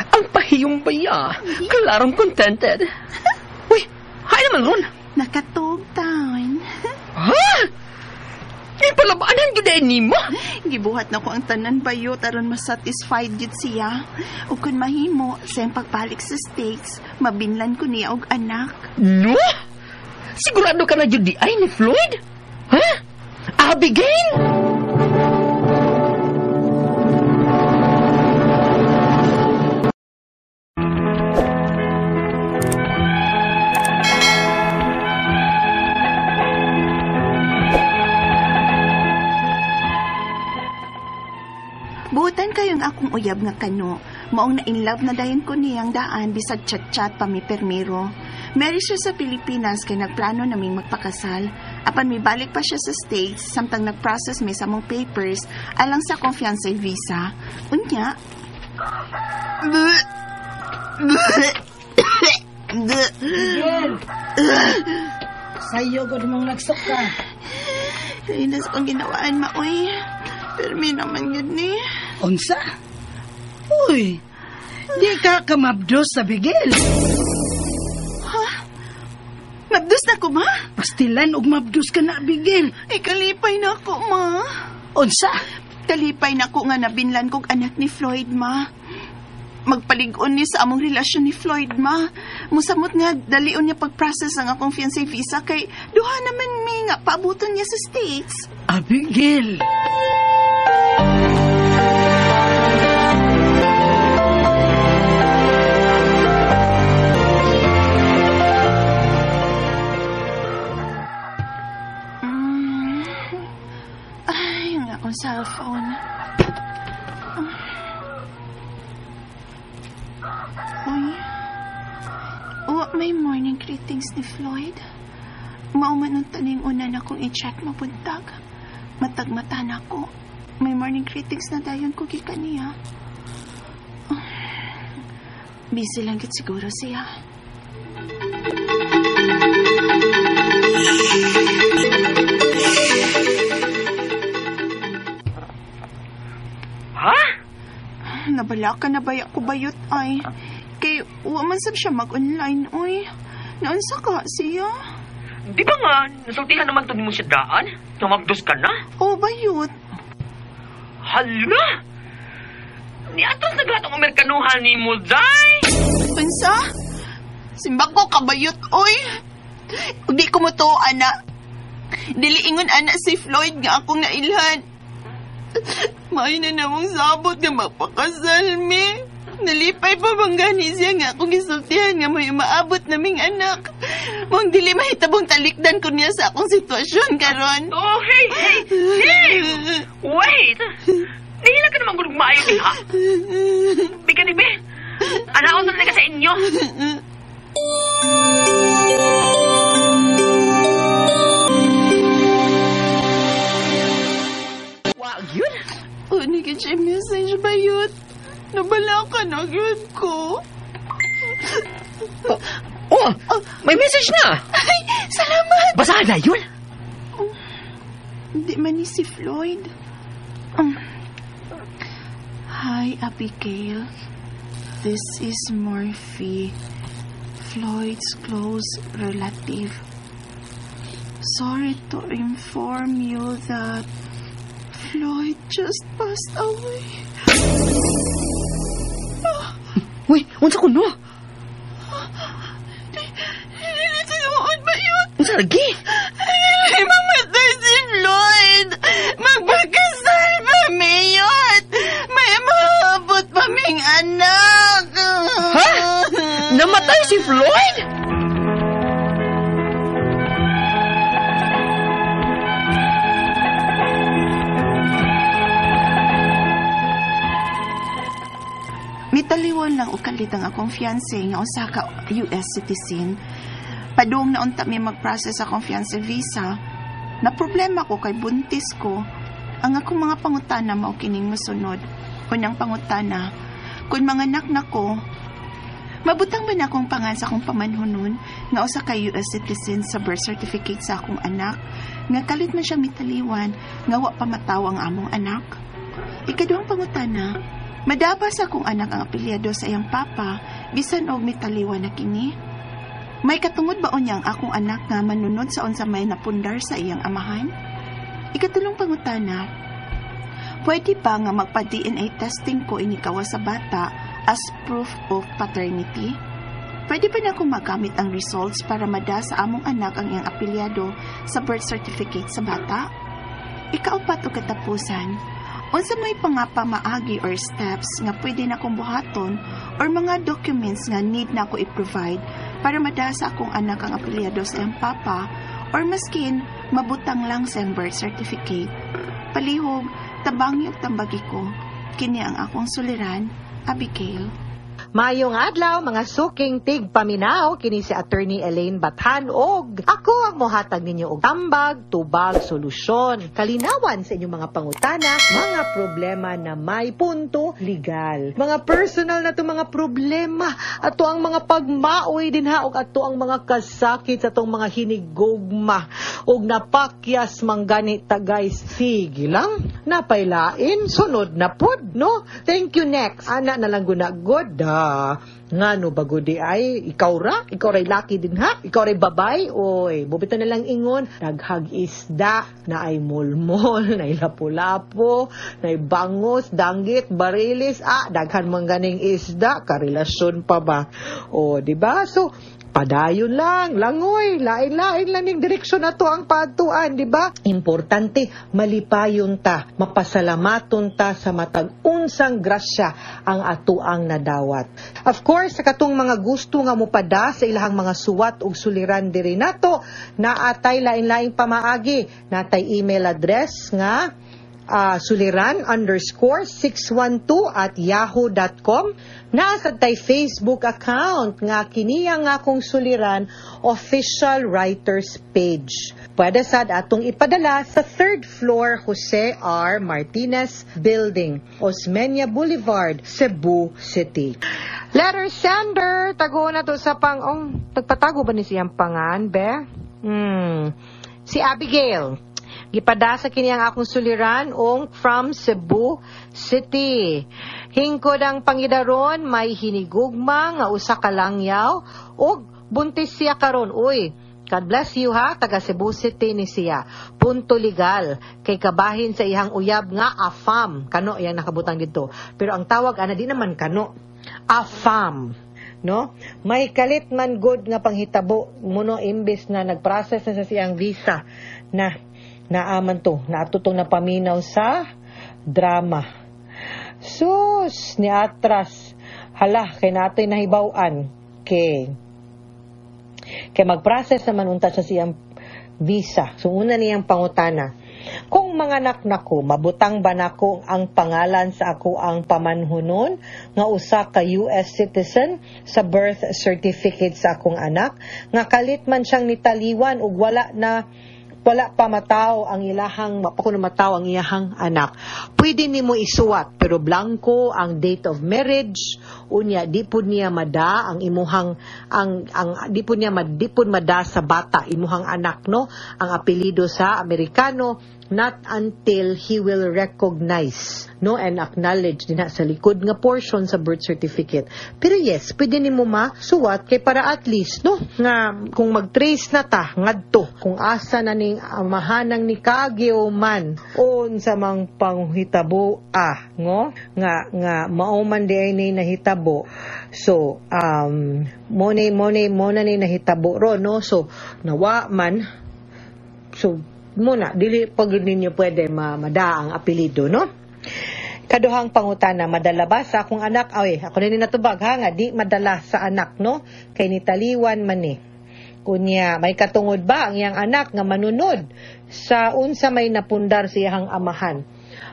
Ang pahiyong baya. Klarong contented. Uy, hay naman ron. Nakatog taon. Ha? Di palabanan gyud ay nimo. Gibuhat na ko ang tanan bayot aron masatisfied gyud siya. Ug kun mahimo sa iyang pagbalik sa States, mabinlan ko niya og anak. No? Sigurado ka na jud di ay ni Floyd? Ha? Abigail? Buotan kayong akong uyab nga kano. Maong na in love na dayon ko niyang daan bisag chat-chat pa mi permiro. Marry siya sa Pilipinas kay nagplano naming magpakasal. Apan mibalik pa siya sa States samtang nagprocess mi sa among papers alang sa akong fiancé visa. Unya. Sayo gud mong nagsuka. Kaya na sa kong ginawaan maoy. Permi naman yun ni. Unsa? Uy, di ka kamabdos sa Abigail. Ha? Mabdos na ko, ma? Pastilan og mabdos ka na, Abigail. Ay, kalipay na ako, ma. Unsa? Kalipay na ko nga nabinlan kog anak ni Floyd, ma. Magpalig-on ni sa among relasyon ni Floyd, ma. Musamot nga, dalion niya pag-process ang akong fiancé visa kay duha naman mi nga paabuton niya sa States. Abigail! Ay, ang akong cellphone. Uy. Wa may morning greetings ni Floyd. Mauman ang taning una na kong i-check mabuntag. Matagmata na ko. May morning greetings na dayon ko gikan niya. Busy lang gid siguro siya. Ha? Nabala ka na baya ko bayot ay. Kay wa man sab siya mag-online oy. Naunsa ka siya? Di ba nga, nasultihan naman to ni mo siya daan? Namabdos ka na? Oh, bayot. Hala! Niatos na gatong Amerikanuhan ni mo, Zay! Unsa? Simbak ko kabayot, oy. Ug di ko mo to, ana. Dili ingon ana si Floyd nga akong nailhan. Maayo na namong sabot nga magpakasal mi. Nalipay pa bang gani siya nga akong gisultihan nga may maabot naming anak. Mong dili mahitabong talikdan ko niya sa akong sitwasyon karon. Oh, hey, hey, hey! Wait! Nihila ka naman gulong maayo diha. Bika ni be. Anaon na ka sa inyo. Wag yun. Uni ka siya message ba yun? Nabala ka na yun ko. Oh, may message na. Ay, salamat. Basahan na yun. Hindi man ni si Floyd. Hi, Abigail. This is Murphy, Floyd's close relative. Sorry to inform you that Floyd just passed away. Uy, unsa ko no? Dili tinuod ba yun? Unsa lagi? Ay, mamatay si Floyd! Magpakasal pa, Mayor! May maabot pa ming anak! Ha? Namatay si Floyd? Mitaliwon lang og kalit ang akong fiancé nga usa ka US citizen. Padung na unta mi mag-process akong fiancé visa. Na problema ko kay buntis ko. Ang akong mga pangutana mao kining mosunod. Unang pangutana, kung manganak na ko, mabutang ba na akong pangan sa akong pamanhunon nga usa ka US citizen sa birth certificate sa akong anak nga kalit man siya mitaliwan nga wa pa mataw ang among anak? Ikaduhang pangutana, madaba sa akong anak ang apelyado sa iyang papa bisan og mitaliwan na kini? May katungod ba unya ang akong anak nga manunod sa unsa may napundar sa iyang amahan? Ikatulong pangutana, pwede ba nga magpa-DNA testing ko inikawa sa bata as proof of paternity? Pwede ba na akong magamit ang results para mada sa among anak ang iyang apelyado sa birth certificate sa bata? Ikaupat o katapusan, unsa may pangapamaagi or steps nga pwede na akong buhaton or mga documents nga need na ako i-provide para mada sa akong anak ang apelyado sa iyang papa or maskin mabutang lang sa iyang birth certificate? Palihog, tabangi ug tambagi ko. Kini ang akong suliran, Abigail. Maayong adlaw, mga suking tigpaminaw, kini si Attorney Elaine Bathan og ako ang mohatag ninyo og tambag, tubag, solusyon, kalinawan sa inyong mga pangutana, mga problema na may punto legal. Mga personal na to mga problema, ato ang mga pagmaoy dinha og ato ang mga kasakit sa atong mga hinigugma og napakyas man gani ta, guys. Sige lang, napaylain, sunod na pod, no? Thank you, next. Ana na lang guna good. Ah, ngano ba gudi ay ikaw ra, ikaw ray laki din ha, ikaw ray babay, oy, bubita na lang ingon, daghag isda, na ay mulmol, na ay lapu-lapo, na ay bangos, danggit, barilis, ah, daghan man ganing isda, karelasyon pa ba? O, di ba? So, padayon lang, langoy, lain-lain lang ning direksyon na to ang paadtuan, di ba? Importante, malipayon ta, mapasalamaton ta sa matag unsang grasya ang atuang nadawat. Of course, sa katong mga gusto nga mopada sa ilahang mga suwat ug suliran diri nato, naatay lain-laing pamaagi, natay email address nga suliran_612@yahoo.com. Nasa tay Facebook account nga kiniya nga akong suliran official writers page. Pwede sad atong ipadala sa third floor, Jose R. Martinez Building, Osmeña Boulevard, Cebu City. Letter sender, tago na to sa pang, oh, nagpatago ba ni siyang pangan, be? Si Abigail. Gipada sa kini ang akong suliran ong from Cebu City. Hingkod ang pangidaron, may hinigugma nga usa ka langyaw ug buntis siya karon. Uy, God bless you ha, taga Cebu City ni siya. Punto legal, kay kabahin sa iyang uyab nga afam. Kano iyang nakabutang dito. Pero ang tawag ana di naman kano. Afam. No? May kalit man good nga panghitabo muno imbes na nagprocess na sa siyang visa na naaman to, naatutong napaminaw sa drama. Sus, ni atras. Hala, kay natoy nahibaw-an. Kay mag-process naman unta sa siyang visa. So, una niyang pangutana, kung manganak nako, mabutang ba nako ang pangalan sa ako ang pamanhunon nga usa ka US citizen sa birth certificate sa akong anak? Nga kalit man siyang nitaliwan ug wala pa mataw ang ilahang mapa ko mataw ang iyahang anak. Pwede nimo isuwat pero blanco ang date of marriage. Unya di pud niya mada ang imuhang ang di pud niya di pud mada sa bata, imuhang anak, no, ang apelyido sa Amerikano, not until he will recognize, no, and acknowledge dinha sa likod nga portion sa birth certificate. Pero yes, pwede nimo masuwat kay para at least, no, nga kung mag-trace na ta ngadto kung asa na ning amahanang ni Kagyo man unsa mang panghitabo, ah, ngo nga nga mao man di ay ni nahitabo. So mo na ni nahitabo ro, no? So nawa man, so muna dili pag ninyo pwede mada ang apelyido, no? Kaduhang pangutana, madala ba sa akong anak? Ay, ako na ni natubag ha, nga di madala sa anak, no, kay nitaliwan man ni. Kunya, may katungod ba ang iyang anak nga manunod sa unsa may napundar sa iyang amahan?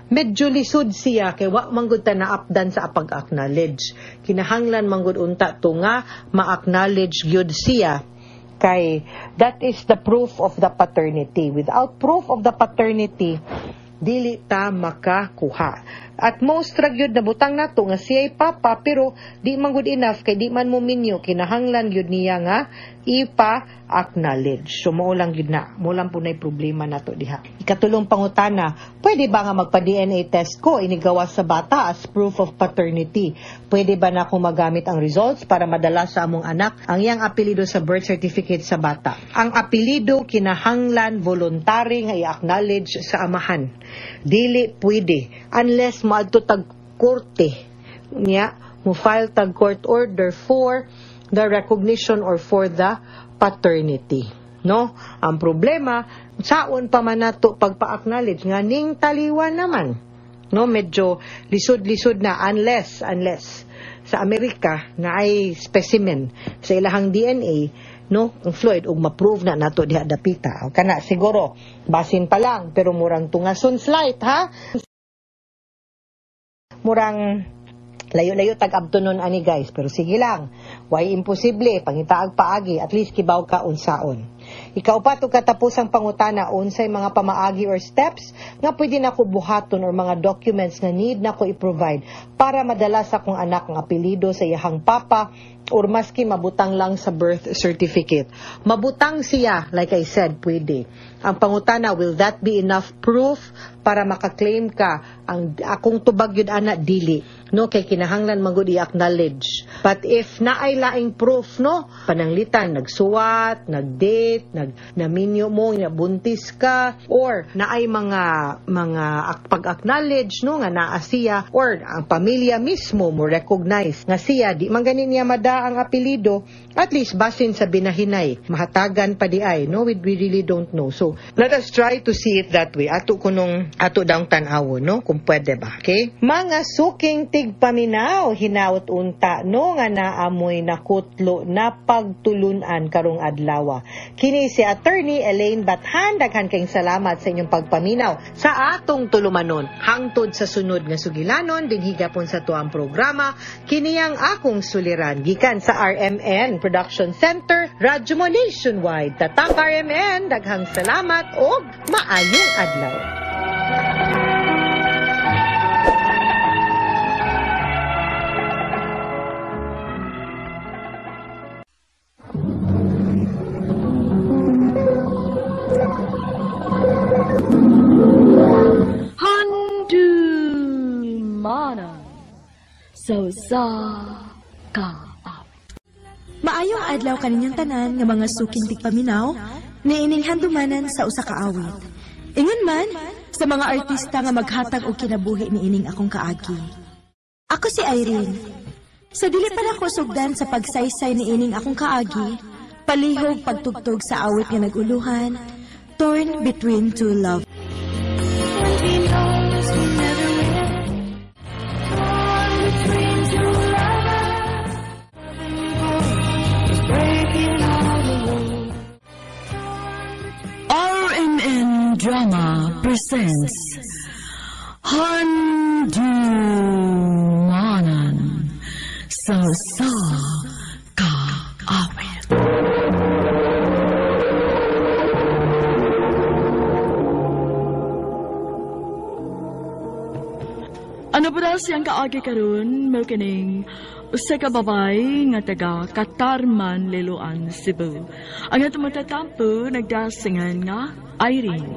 Medyo lisod siya kay wa manggod ta naapdan sa pag-acknowledge. Kinahanglan manggod unta to nga ma-acknowledge gyud siya kay that is the proof of the paternity. Without proof of the paternity, dili ta makakuha. At most ra gyud nabutang nato nga siya'y papa, pero di man good enough kay di man mo minyo, kinahanglan gyud niya nga ipa-acknowledge. So mao lang gyud na, mo lang po na'y problema nato diha. Ikatulong pangutana, pwede ba nga magpa-DNA test ko inigawas sa bata as proof of paternity? Pwede ba na akong magamit ang results para madala sa among anak ang iyang apelyido sa birth certificate sa bata? Ang apelyido kinahanglan voluntary nga i-acknowledge sa amahan. Dili pwede unless moadto tag korte niya, mo file tag court order for the recognition or for the paternity. No? Ang problema, saon pa man nato pagpa-acknowledge nga ning taliwan naman. No, medyo lisod-lisod na unless sa Amerika na ay specimen sa ilahang DNA, no, ang Floyd ug ma-prove na nato diha dapita. O kana siguro basin pa lang pero murang tungason slight ha. Murang layo-layo tag-abto nun ani guys, pero sige lang. Why imposible, pangitaag paagi, at least kibaw ka unsaon. Ikaw pa to katapusang pangutana unsay mga pamaagi or steps nga pwede nako buhaton or mga documents nga need nako i-provide para madala sa akong anak ang apelyido sa iyahang papa or maski mabutang lang sa birth certificate. Mabutang siya, like I said, pwede. Ang pangutana, will that be enough proof para makaklaim ka? Ang akong tubag yun, ana, dili. No, kay kinahanglan man gud i-acknowledge. But if naay laing proof, no, pananglitan, nagsuwat, nagdate, naminyo mo, nabuntis ka, or naay mga pag-acknowledge, no, nga naa siya, or ang pamilya mismo mo recognize nga siya, di man gani niya mada ang apelyido, at least basin sa binahinay, mahatagan pa di ay, no, we really don't know. So, let us try to see it that way. Ato kunong, ato daong tan-awon, no, kung pwede ba, okay? Mga suking tigpaminaw, hinaut unta, no, nga naamoy nakutlo na pagtulunan karong adlawa. Kini si Attorney Elaine Bathan, daghan kayong salamat sa inyong pagpaminaw sa atong tulumanon. Hangtod sa sunod nga sugilanon, dinhigapon sa tuang programa, kini ang akong suliran, gikan sa RMN Production Center, Radyo Mo Nationwide. Tatak RMN, daghang salamat og maayong adlaw. Handumanan sa usa ka Maayong adlaw kaninyong tanan nga mga suking tigpaminaw, niining handumanan sa usa ka awit. Ingon man sa mga artista nga maghatag og kinabuhi niining akong kaagi. Ako si Irene. Sa dili pa nako sugdan sa pagsaysay niining akong kaagi, palihog pagtugtog sa awit nga naguluhan, Torn Between Two Love. RMN Drama presents Handumanan sa usa ka awit. Ano ba daw siyang kaagi karon mao kining usa ka babae nga taga Katarman, Liloan, Cebu. Ang atong matatampo nagdasingan nga Irene.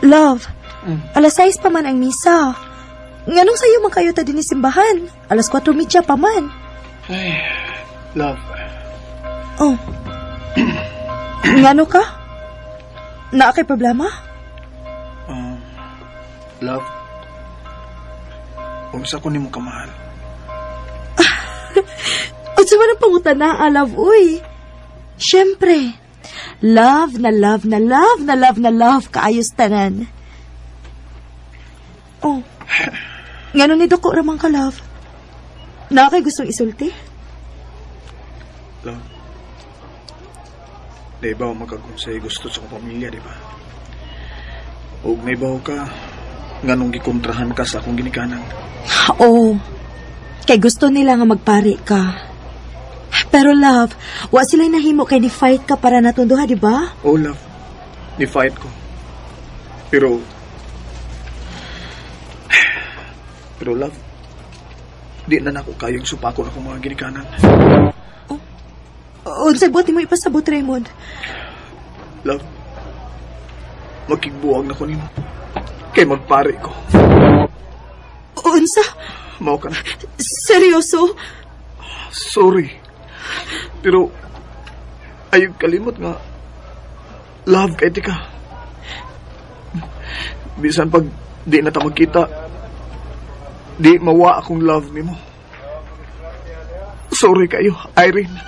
Love, alas 6 pa man ang misa. Nganong sayo man kayo ta din simbahan? Alas 4:30 pa man. Ay, love. Oh. Ngano ka? Naa kay problema? Love. Unsa ko nimo kamahal? Unsa man ang pangutana, love, uy? Siyempre. Love na love na love na love na love kaayos tanan. Oh. Ngano ni duko ramang ka, love? Naa kay gustong isulti? Love. Di ba makagunsay gusto sa akong pamilya, di ba? Og may bawo ka, nganong gikontrahan ka sa akong ginikanan. Oo. Kay gusto nila nga magpari ka. Pero love, wa sila'y nahimo kay ni-fight ka para natunduha, di ba? Oh, love. Ni-fight ko. Pero love, di na nako kayong supakon akong mga ginikanan. Oh, unsay buot nimo ipasabot, Raymond? Love, Makigbuwag na ko nimo. Kay magpare ko. Unsa? Mao ka na. Seryoso? Sorry. Pero, ayaw kalimot nga, love kay tika. Bisan pag di na ta magkita, di mawa akong love nimo. Sorry kayo, Irene.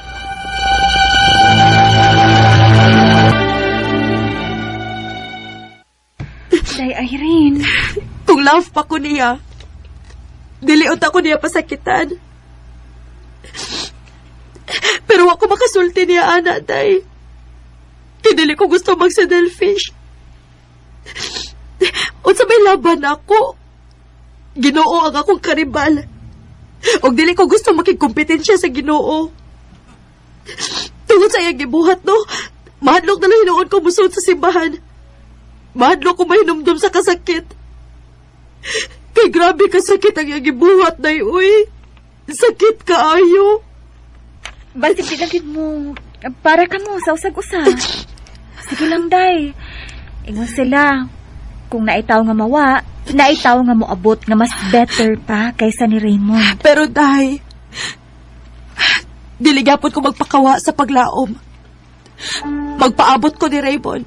Day, Irene. Kung love pa ko niya, diliot ako niya pasakitan. Pero ako makasulti niya, ana, day. Kaya dili ko gusto magsadelfish. Unsa may laban ako? Ginoo ang akong karibal. Og dili ko gusto makigkompetensya sa Ginoo. Tungod sa iyang gibuhat, no? Mahadlok na lang hinuon ko musulod sa simbahan. Mahadlok ko mahinumdum sa kasakit. Kay grabe kasakit ang iyang gibuhat, day, uy. Sakit kaayo. Basig di lang mo. Para ka mo sa usag-usa. Sige lang, day. Ingon sila. Kung naitaw nga mawa, naitaw nga moabot nga mas better pa kaysa ni Raymond. Pero, day, dili gyapon ko magpakawa sa paglaom. Magpaabot ko ni Raymond.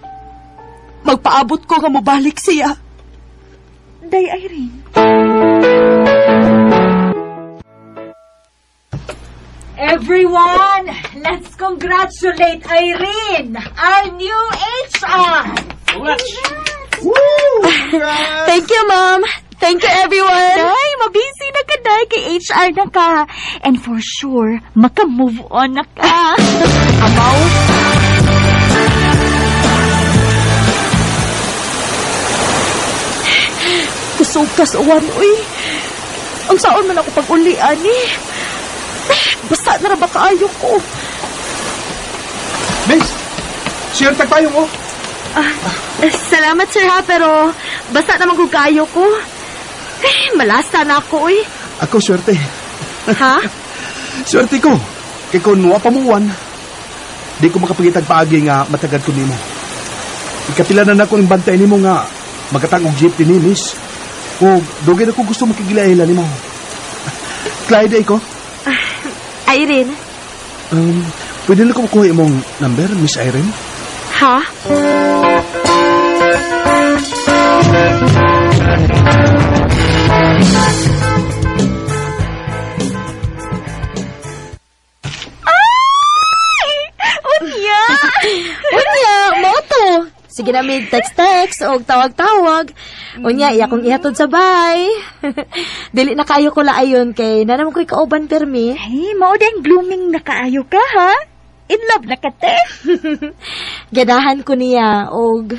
Magpaabot ko nga mobalik siya. Day, Irene. Everyone, let's congratulate Irene, our new HR. Congrats! Woo! Thank you, Mom. Thank you, everyone. Day, mabisi na ka, day. Kay HR na ka. And for sure, maka-move on na ka. Amaw. Kusog kas uwan, uy. Ang saon man ako pag-uli, ani. Basta na ra ba kaayo ko? Miss, share tag tayo, oh. Salamat, sir, ha, pero basta naman kung kaayo ko. Eh, malasta na ako, uy. Ako, swerte. Ha? Swerte ko. Kay kung wa pamuwan, di ko makapagitag paagi nga matagad ko nimo. Ikapila na nako ng bantay nimo nga magatang og jeep ni miss. O dugay na ko gusto makigilaila nimo. Clyde ay ko. Irene. Pwede na ko makuha imong number, Miss Irene? Ha? Ay! Unya! Unya, mo to. Sige na may text-text o tawag-tawag. Unya, iya kong ihatod sa bay. Dili na kayo ko laayon kay na naman ko'y kauban permi. Ay, mao din blooming na kaayo ka, ha? In love na ka, te. Ganahan ko niya og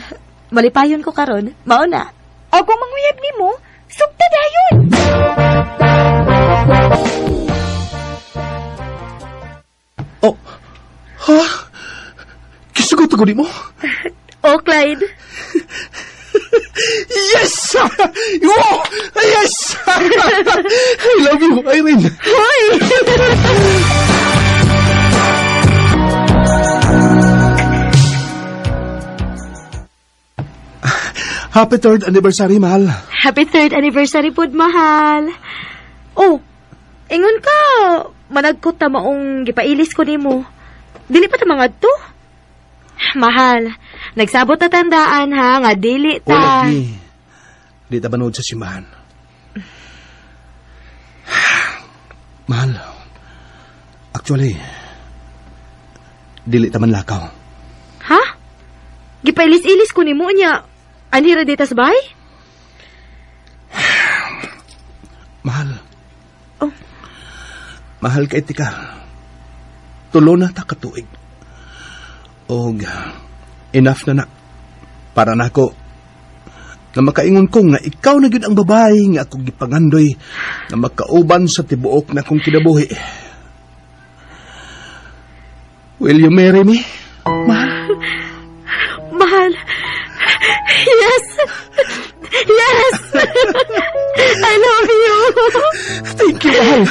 malipayon ko karon. Mao na. O kung manguyab nimo, sugta dayon. Oh. Ha? Kisugot ko nimo? Oh, Clyde. Yes! Wow! Yes! I love you, Irene. Hoy! Happy third anniversary, mahal. Happy third anniversary pod, mahal. Oh, ingon ka, managkot ta maong gipailis ko nimo. Dili pa ta mangadto? Mahal, nagsabot ta tandaan ha, nga dili ta. O lagi, di ta banood sa simbahan. Mahal, actually, dili ta man lakaw. Ha? Gipailis-ilis ko nimo niya. Anhira dita sa bahay? Mahal. Oh. Mahal kay tika. Tulo na ta katuig. Og enough na na. Para nako nga makaingon ko nga ikaw na gyud ang babae nga akong gipangandoy nga makauban sa tibuok na akong kinabuhi. Will you marry me? Mahal. Mahal. Yes. Yes. I love you. Thank you, mahal.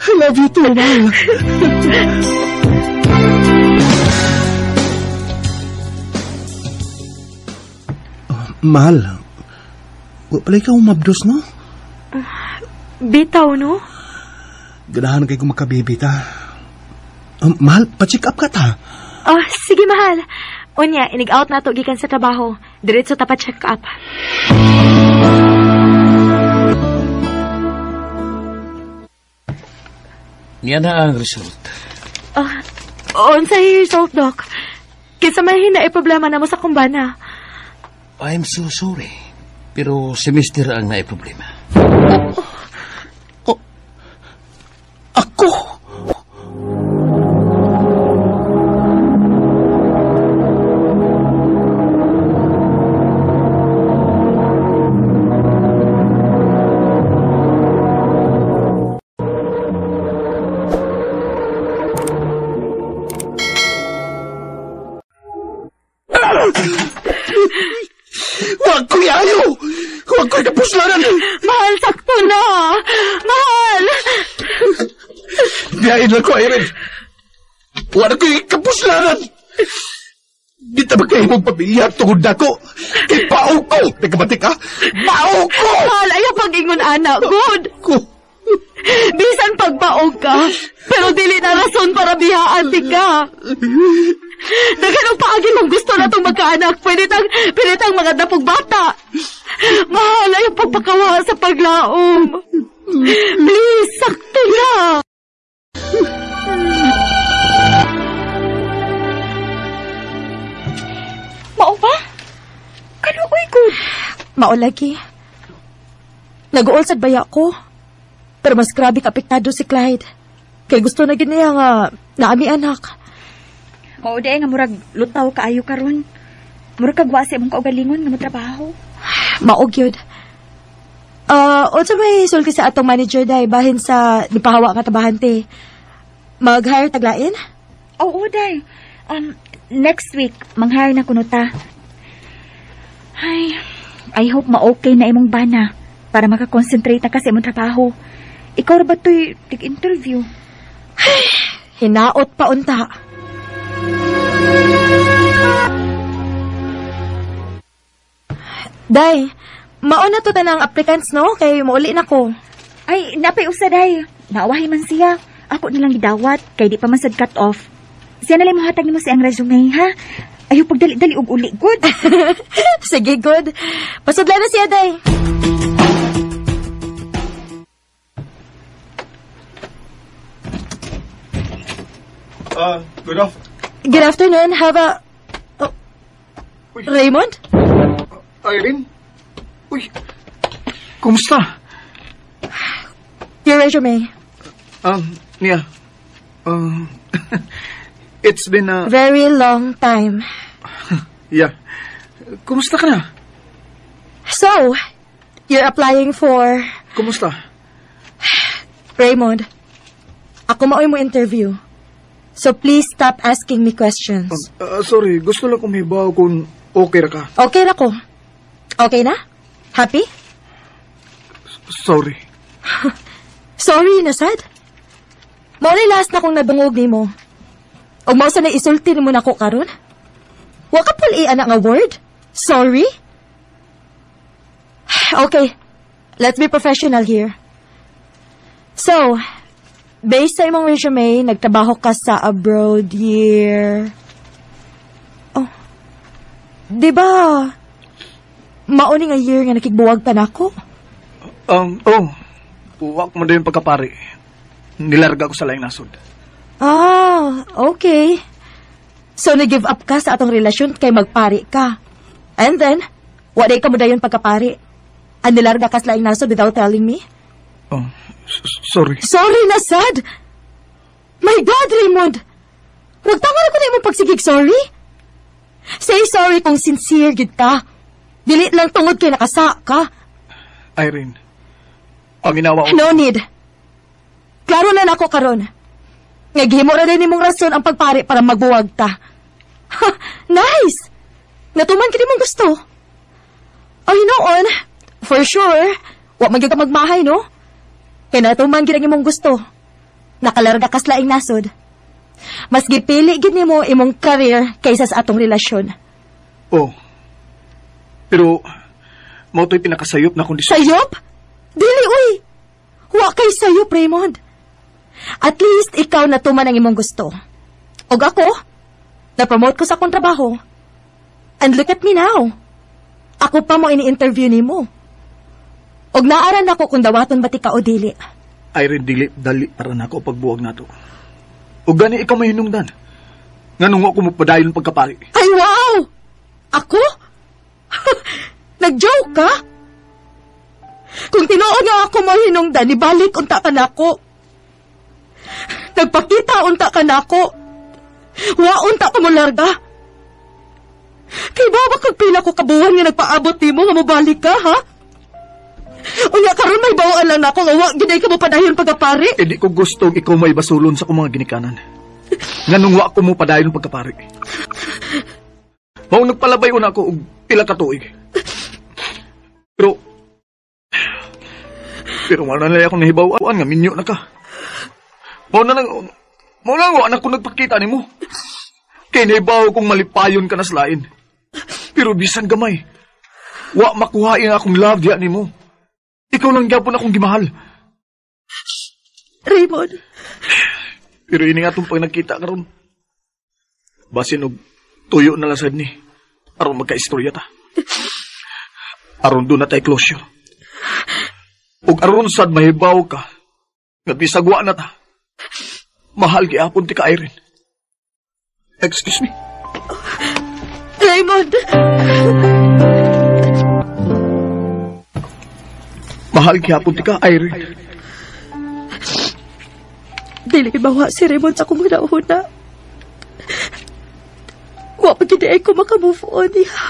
I love you too, mahal. Mahal, wa pala ikaw mabdos, no? Bitaw, no? Ganahan kay kong magkabibi ta. Mahal, pa-check up ka ta. Oh, sige, mahal. Unya, inig-out na to gikan sa trabaho. Diretso ta pa-check up. Niya na ang result. Unsay result, Doc? Kinsa may hina problema na mo sa kumbana. I'm so sorry. Pero si Mister ang naay problema. Oh, ako? Huwag ko iayo! Huwag ko ikapuslanan! Mahal, sakto na! Mahal! Diyain lang ko, Irene. Huwag ko ikapuslanan! Di ta ba kayo mong pamilya tungod na ko? Kay pao ko! Nagkabatik ka? Pao ko! Mahal, ayaw pag-ingon, anak. Good! Ko. Bisan pagbaog ka, pero dili na rason para bihaan ti ka. Daghan og paagi mong gusto na itong magkaanak. Pwede tang mga dapog bata. Mahal, ayaw pagpakawa sa paglaom. Please, sakto na. Mao ba? Kaluoy ko. Mao lagi. Nag-uol sad baya ko. Pero mas grabe ka apektado si Clyde. Kay gusto na gid niya nga naami anak. Mao di nga murag lutaw kaayo karon. Murag kag wa sa imong kaugalingon nga motrabaho. Mao gyud. Unsa may sulti sa atong manager day bahin sa nipahawa nga tabahante? Mag-hire taglain? Oo, day. Next week mang-hire na kuno ta. Ay, I hope ma-okay na imong bana para makakonsentrate na ka sa imong trabaho. Ikaw ra ba to'y tig-interview? Hinaot pa unta. Day, mauna to tanang applicants, no? Kay mauli na ko. Ay, napay usa, day. Naawahi man siya. Ako nilang gidawat, kay di pa man sad cut off. Siya na lang mohatag nimo siyang resume, ha? Ayaw pagdali-dali og uli, good. Sige, good. Pasudla na siya, day. Good afternoon. Good afternoon. Have a... Oh, Raymond? Irene? Uy, kumusta? Your resume. Yeah. It's been a... very long time. Yeah. Kumusta ka na? So, you're applying for... Kumusta? Raymond, ako maoy mo interview. So please stop asking me questions. Sorry, gusto lang kong hibaw kung okay ra ka. Okay ra ko. Okay na? Happy? Sorry. Sorry, nasad. Mao na last na kong nadungog nimo. Og mao sa na isulti nimo nako karon? Wa ka pul ana nga word? Sorry? Okay. Let's be professional here. So, based sa imong resume, nagtrabaho ka sa abroad year... Oh. Di ba, mauni nga year nga nakigbuwag ka nako? Oh. Uwak mo din pagkapari. Nilarga ko sa laing nasod. Ah, okay. So, nag-give up ka sa atong relasyon kay magpari ka. And then, waday ka mo dayon pagkapari. Ang nilarga ka sa laing nasod without telling me? Oh, sorry. Sorry na, sad! My God, Raymond! Nagtama na ko na imong pagsigig sorry? Say sorry kung sincere gid ka. Dili lang tungod kay nakasa ka. Irene, paminawa ko. No need. Klaro na nako karon. Naghimo ra din nimong rason ang pagpari para magbuwag ta. Ha, nice! Natuman kini mong gusto. Ay, noon, for sure, wa man gyud ka magmahay, no? Kay natuman gid ang imong gusto. Nakalarga kas laing nasod. Mas gipili gid nimo imong career kaysa sa atong relasyon. Oh. Pero, mao to'y pinakasayop na kondisyon. Sayop? Dili, uy! Wa kay sayop, Raymond. At least, ikaw natuman ang imong gusto. Og ako, na-promote ko sa akong trabaho. And look at me now. Ako pa mo ini-interview nimo. Og naaran ako kung dawaton ba ti ka o dili. Irene, dili, dali para nako pagbuwag nato. Og gani ikaw may hinungdan. Nganong ako mo padayon pagkapari. Ay, wow! Ako? Nag-joke ka? Kung tinuod nga ako mo hinungdan, ibalik unta ka nako. Nagpakita unta ka nako. Wa unta ka mo larga. Kay ba kag pila ko kabuhan nga nagpaabot nimo nga mobalik ka, ha? Unya karon may bawaan lang nako nga wa gid ka mo padayon pagkapari. Eh di ko gustong ikaw may basulon sa akong mga ginikanan. Nganong wa ko mo padayon pagkapari. Mao nagpalabay una ako og pila ka tuig. Pero wala na lang akong nahibaw-an nga minyo na ka. Mao na lang wa na ko nagpakita nimo. Kay nahibaw kong malipayon ka na sa lain. Pero bisan gamay, wa makuhain akong love diya nimo. Ikaw lang gyapon akong gimahal. Raymond. Pero ini nga itong pag nagkita karon. Basin og tuyo na lang sad ni. Aron magka-istorya ta. Aron doon na tayo closure. Ug aron sad mahibaw ka. Nga bisag wa na ta. Mahal gyapon ti ka, Irene. Excuse me. Raymond! Mahal gyapon ti ka, Irene. Dili mawa si Raymond sa akong nauna. Wa pa gid ay ko maka-move on niya.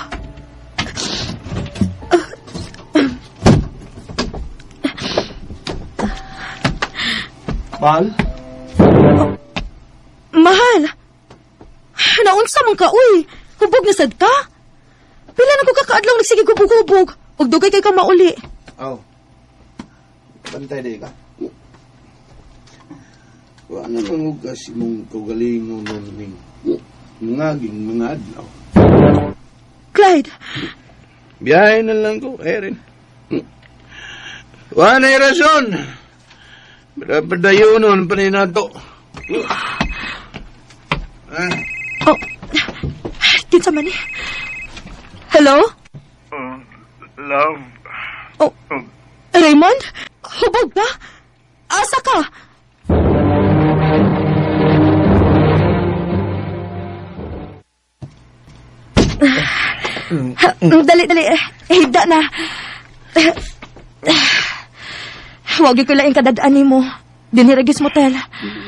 Mahal? Oh, mahal! Naunsa man ka, uy! Hubog na sad ka? Pila na ko kakaadlaw nagsige hubog-hubog. Ug dugay kay ka mauli. Oh. Bantay di ka. Wa na mangugas imong kaugalingon ning ngaging mga adlaw. Clyde! Biyahe na lang ko, Erin. Wa na rason. Padayonon pa ni nato. Oh, kinsa man eh? Hello? Love. Oh, Raymond? Hubog ka? Asa ka? Dali, dali. Higda na. Huwag ko laing kadadaan ni mo. Diniragis motel.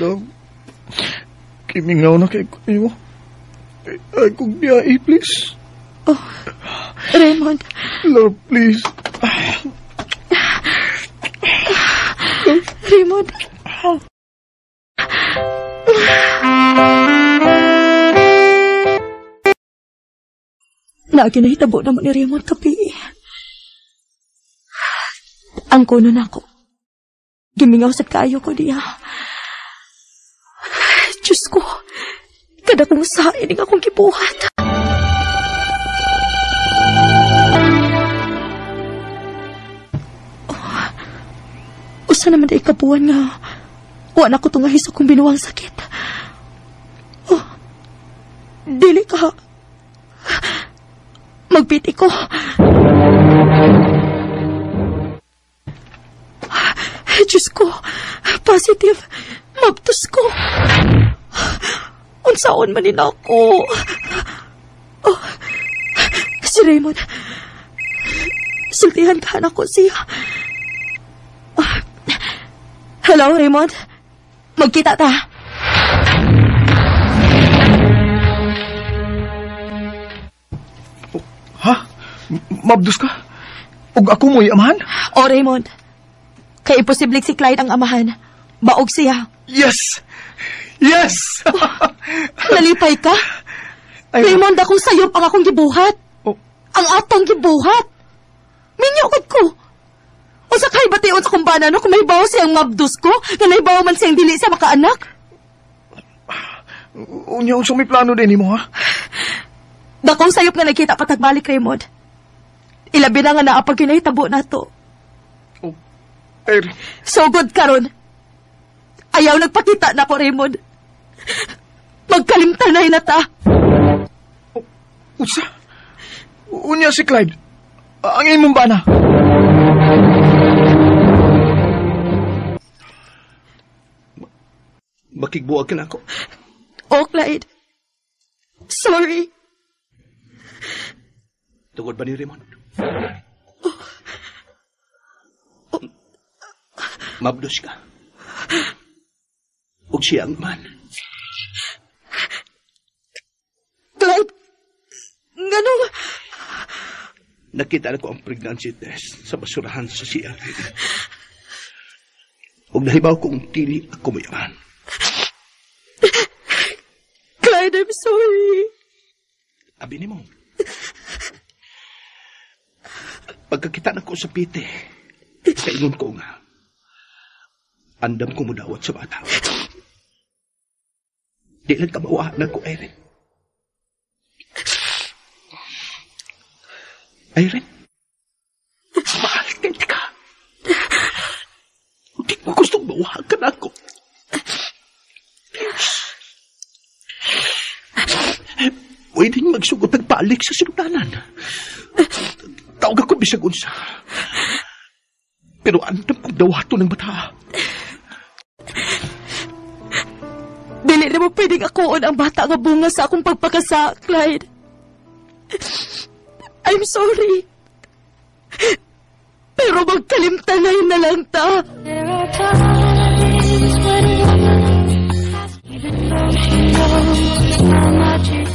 Love, kimingaw na kay ko. Ay, kung biyahe, please. Oh, Raymond. Love, please. Raymond. Naagi nahitabo naman ni Raymond kapi. Ang kuno na ako. Gimingaw sa kaayo ko diya. Diyos ko, kada kong sain ang akong gibuhat. Oh, usa naman ay kabuan nga wa na ko tungahi sa akong binuang sakit. Oh, dili ka. Magpiti ko. Diyos ko, positive. Mabtos ko. Unsaon man nila ako. Oh, si Raymond. Sultihan ka na ko siya. Oh, hello, Raymond. Magkita ta. Ha? Mabdos ka? Og ako mo'y amahan? O, Raymond. Kay imposible si Clyde ang amahan. Baog siya. Yes! Yes! Oh, nalipay ka? Ay, Raymond, akong sayop ang akong gibuhat. Oh. Ang atong gibuhat. Minyokod ko. O sa kay bation sa kumbana, no? Kung may bawo siyang mabdos ko, na naibaw man siyang dili siya makaanak. Unya, unsa may plano din mo, ha? Dakong sayop nga nakita patagbalik, Raymond. Ilabi na nga naa pag kinahitabo nato. Oh, Irene. Sugod karon. Ayaw nagpakita na ko, Raymond. Magkalimtanay na ta. Oh, unsa? Unya si Clyde. Ang imong bana. Makigbuwag ka na ako. Oh, Clyde. Sorry. Tungod ba ni Raymond? Oh. Oh. Mabdos ka. Ug siya ang man. Clyde, nganong... Nakita na ko ang pregnancy test sa basurahan sa CR. Ug nahibaw kong dili ako mayaman. Clyde, I'm sorry. Abi nimo. Pagkakita na ko sa pite, kaingon ko nga, andam ko mudawat sa bata. Di lang kabawa na ko, Irene. Irene, mahal ka. Hindi ko gustong bawahan ka na ako. Please. Pwedeng magsugot ang palik sa sinugdanan. Tawag ako bisag unsa. Pero andam kong dawato ng bata. Dili na mo pwedeng akuon ang bata nga bunga sa akong pagpakasa, Clyde. I'm sorry. Pero magkalimtanay na lang ta. There are times when a woman, even though she knows how much it's...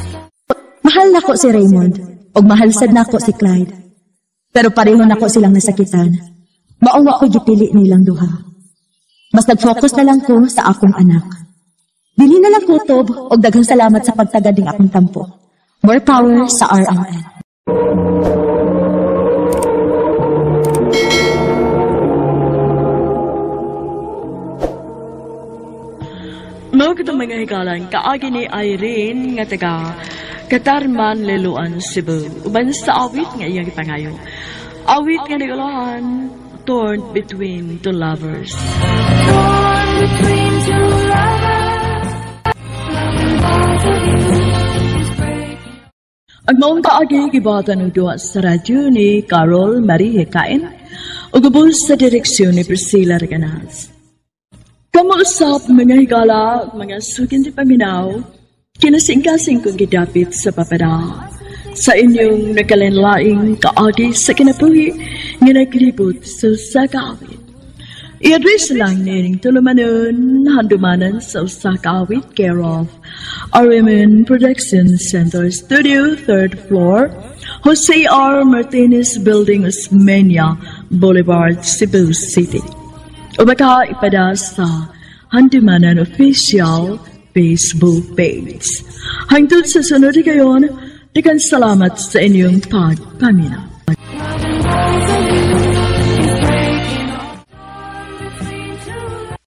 Mahal nako si Raymond, ug mahal sad nako si Clyde. Pero pareho nako silang nasakitan. Maong wa ko'y gipili nilang duha. Mas nag-focus na lang ko sa akong anak. Dili na lang kutob og daghang salamat sa pagtagad ning akong tampo. More power sa RMN. Mao kitong mga higalan kaagi ni Irene nga taga Katarman, Liloan, Cebu. Uban sa awit nga iyang ipangayo. Awit nga nagulahan, Torn Between Two Lovers. Torn between two lovers, loving both of you is breaking. Ang maong kaagi gibatan og duha sa radyo ni Carol Marie Hekain ug ubos sa direksyon ni Priscilla Reganas. Kamuusap mga higala, mga sukin di paminaw, kinasingkasing kong gidapit sa papada. Sa inyong nagkalinlaing kaagi sa kinabuhi nga naglibot sa usa ka awit. I-address lang nining tulumanon, handumanan sa usa ka awit, care of RMN Production Center Studio, 3rd floor, Jose R. Martinez Building, Osmeña Boulevard, Cebu City. O baka ipada sa Handumanan Official Facebook page. Hangtod sa sunod kayon, daghang salamat sa inyong pagpaminaw.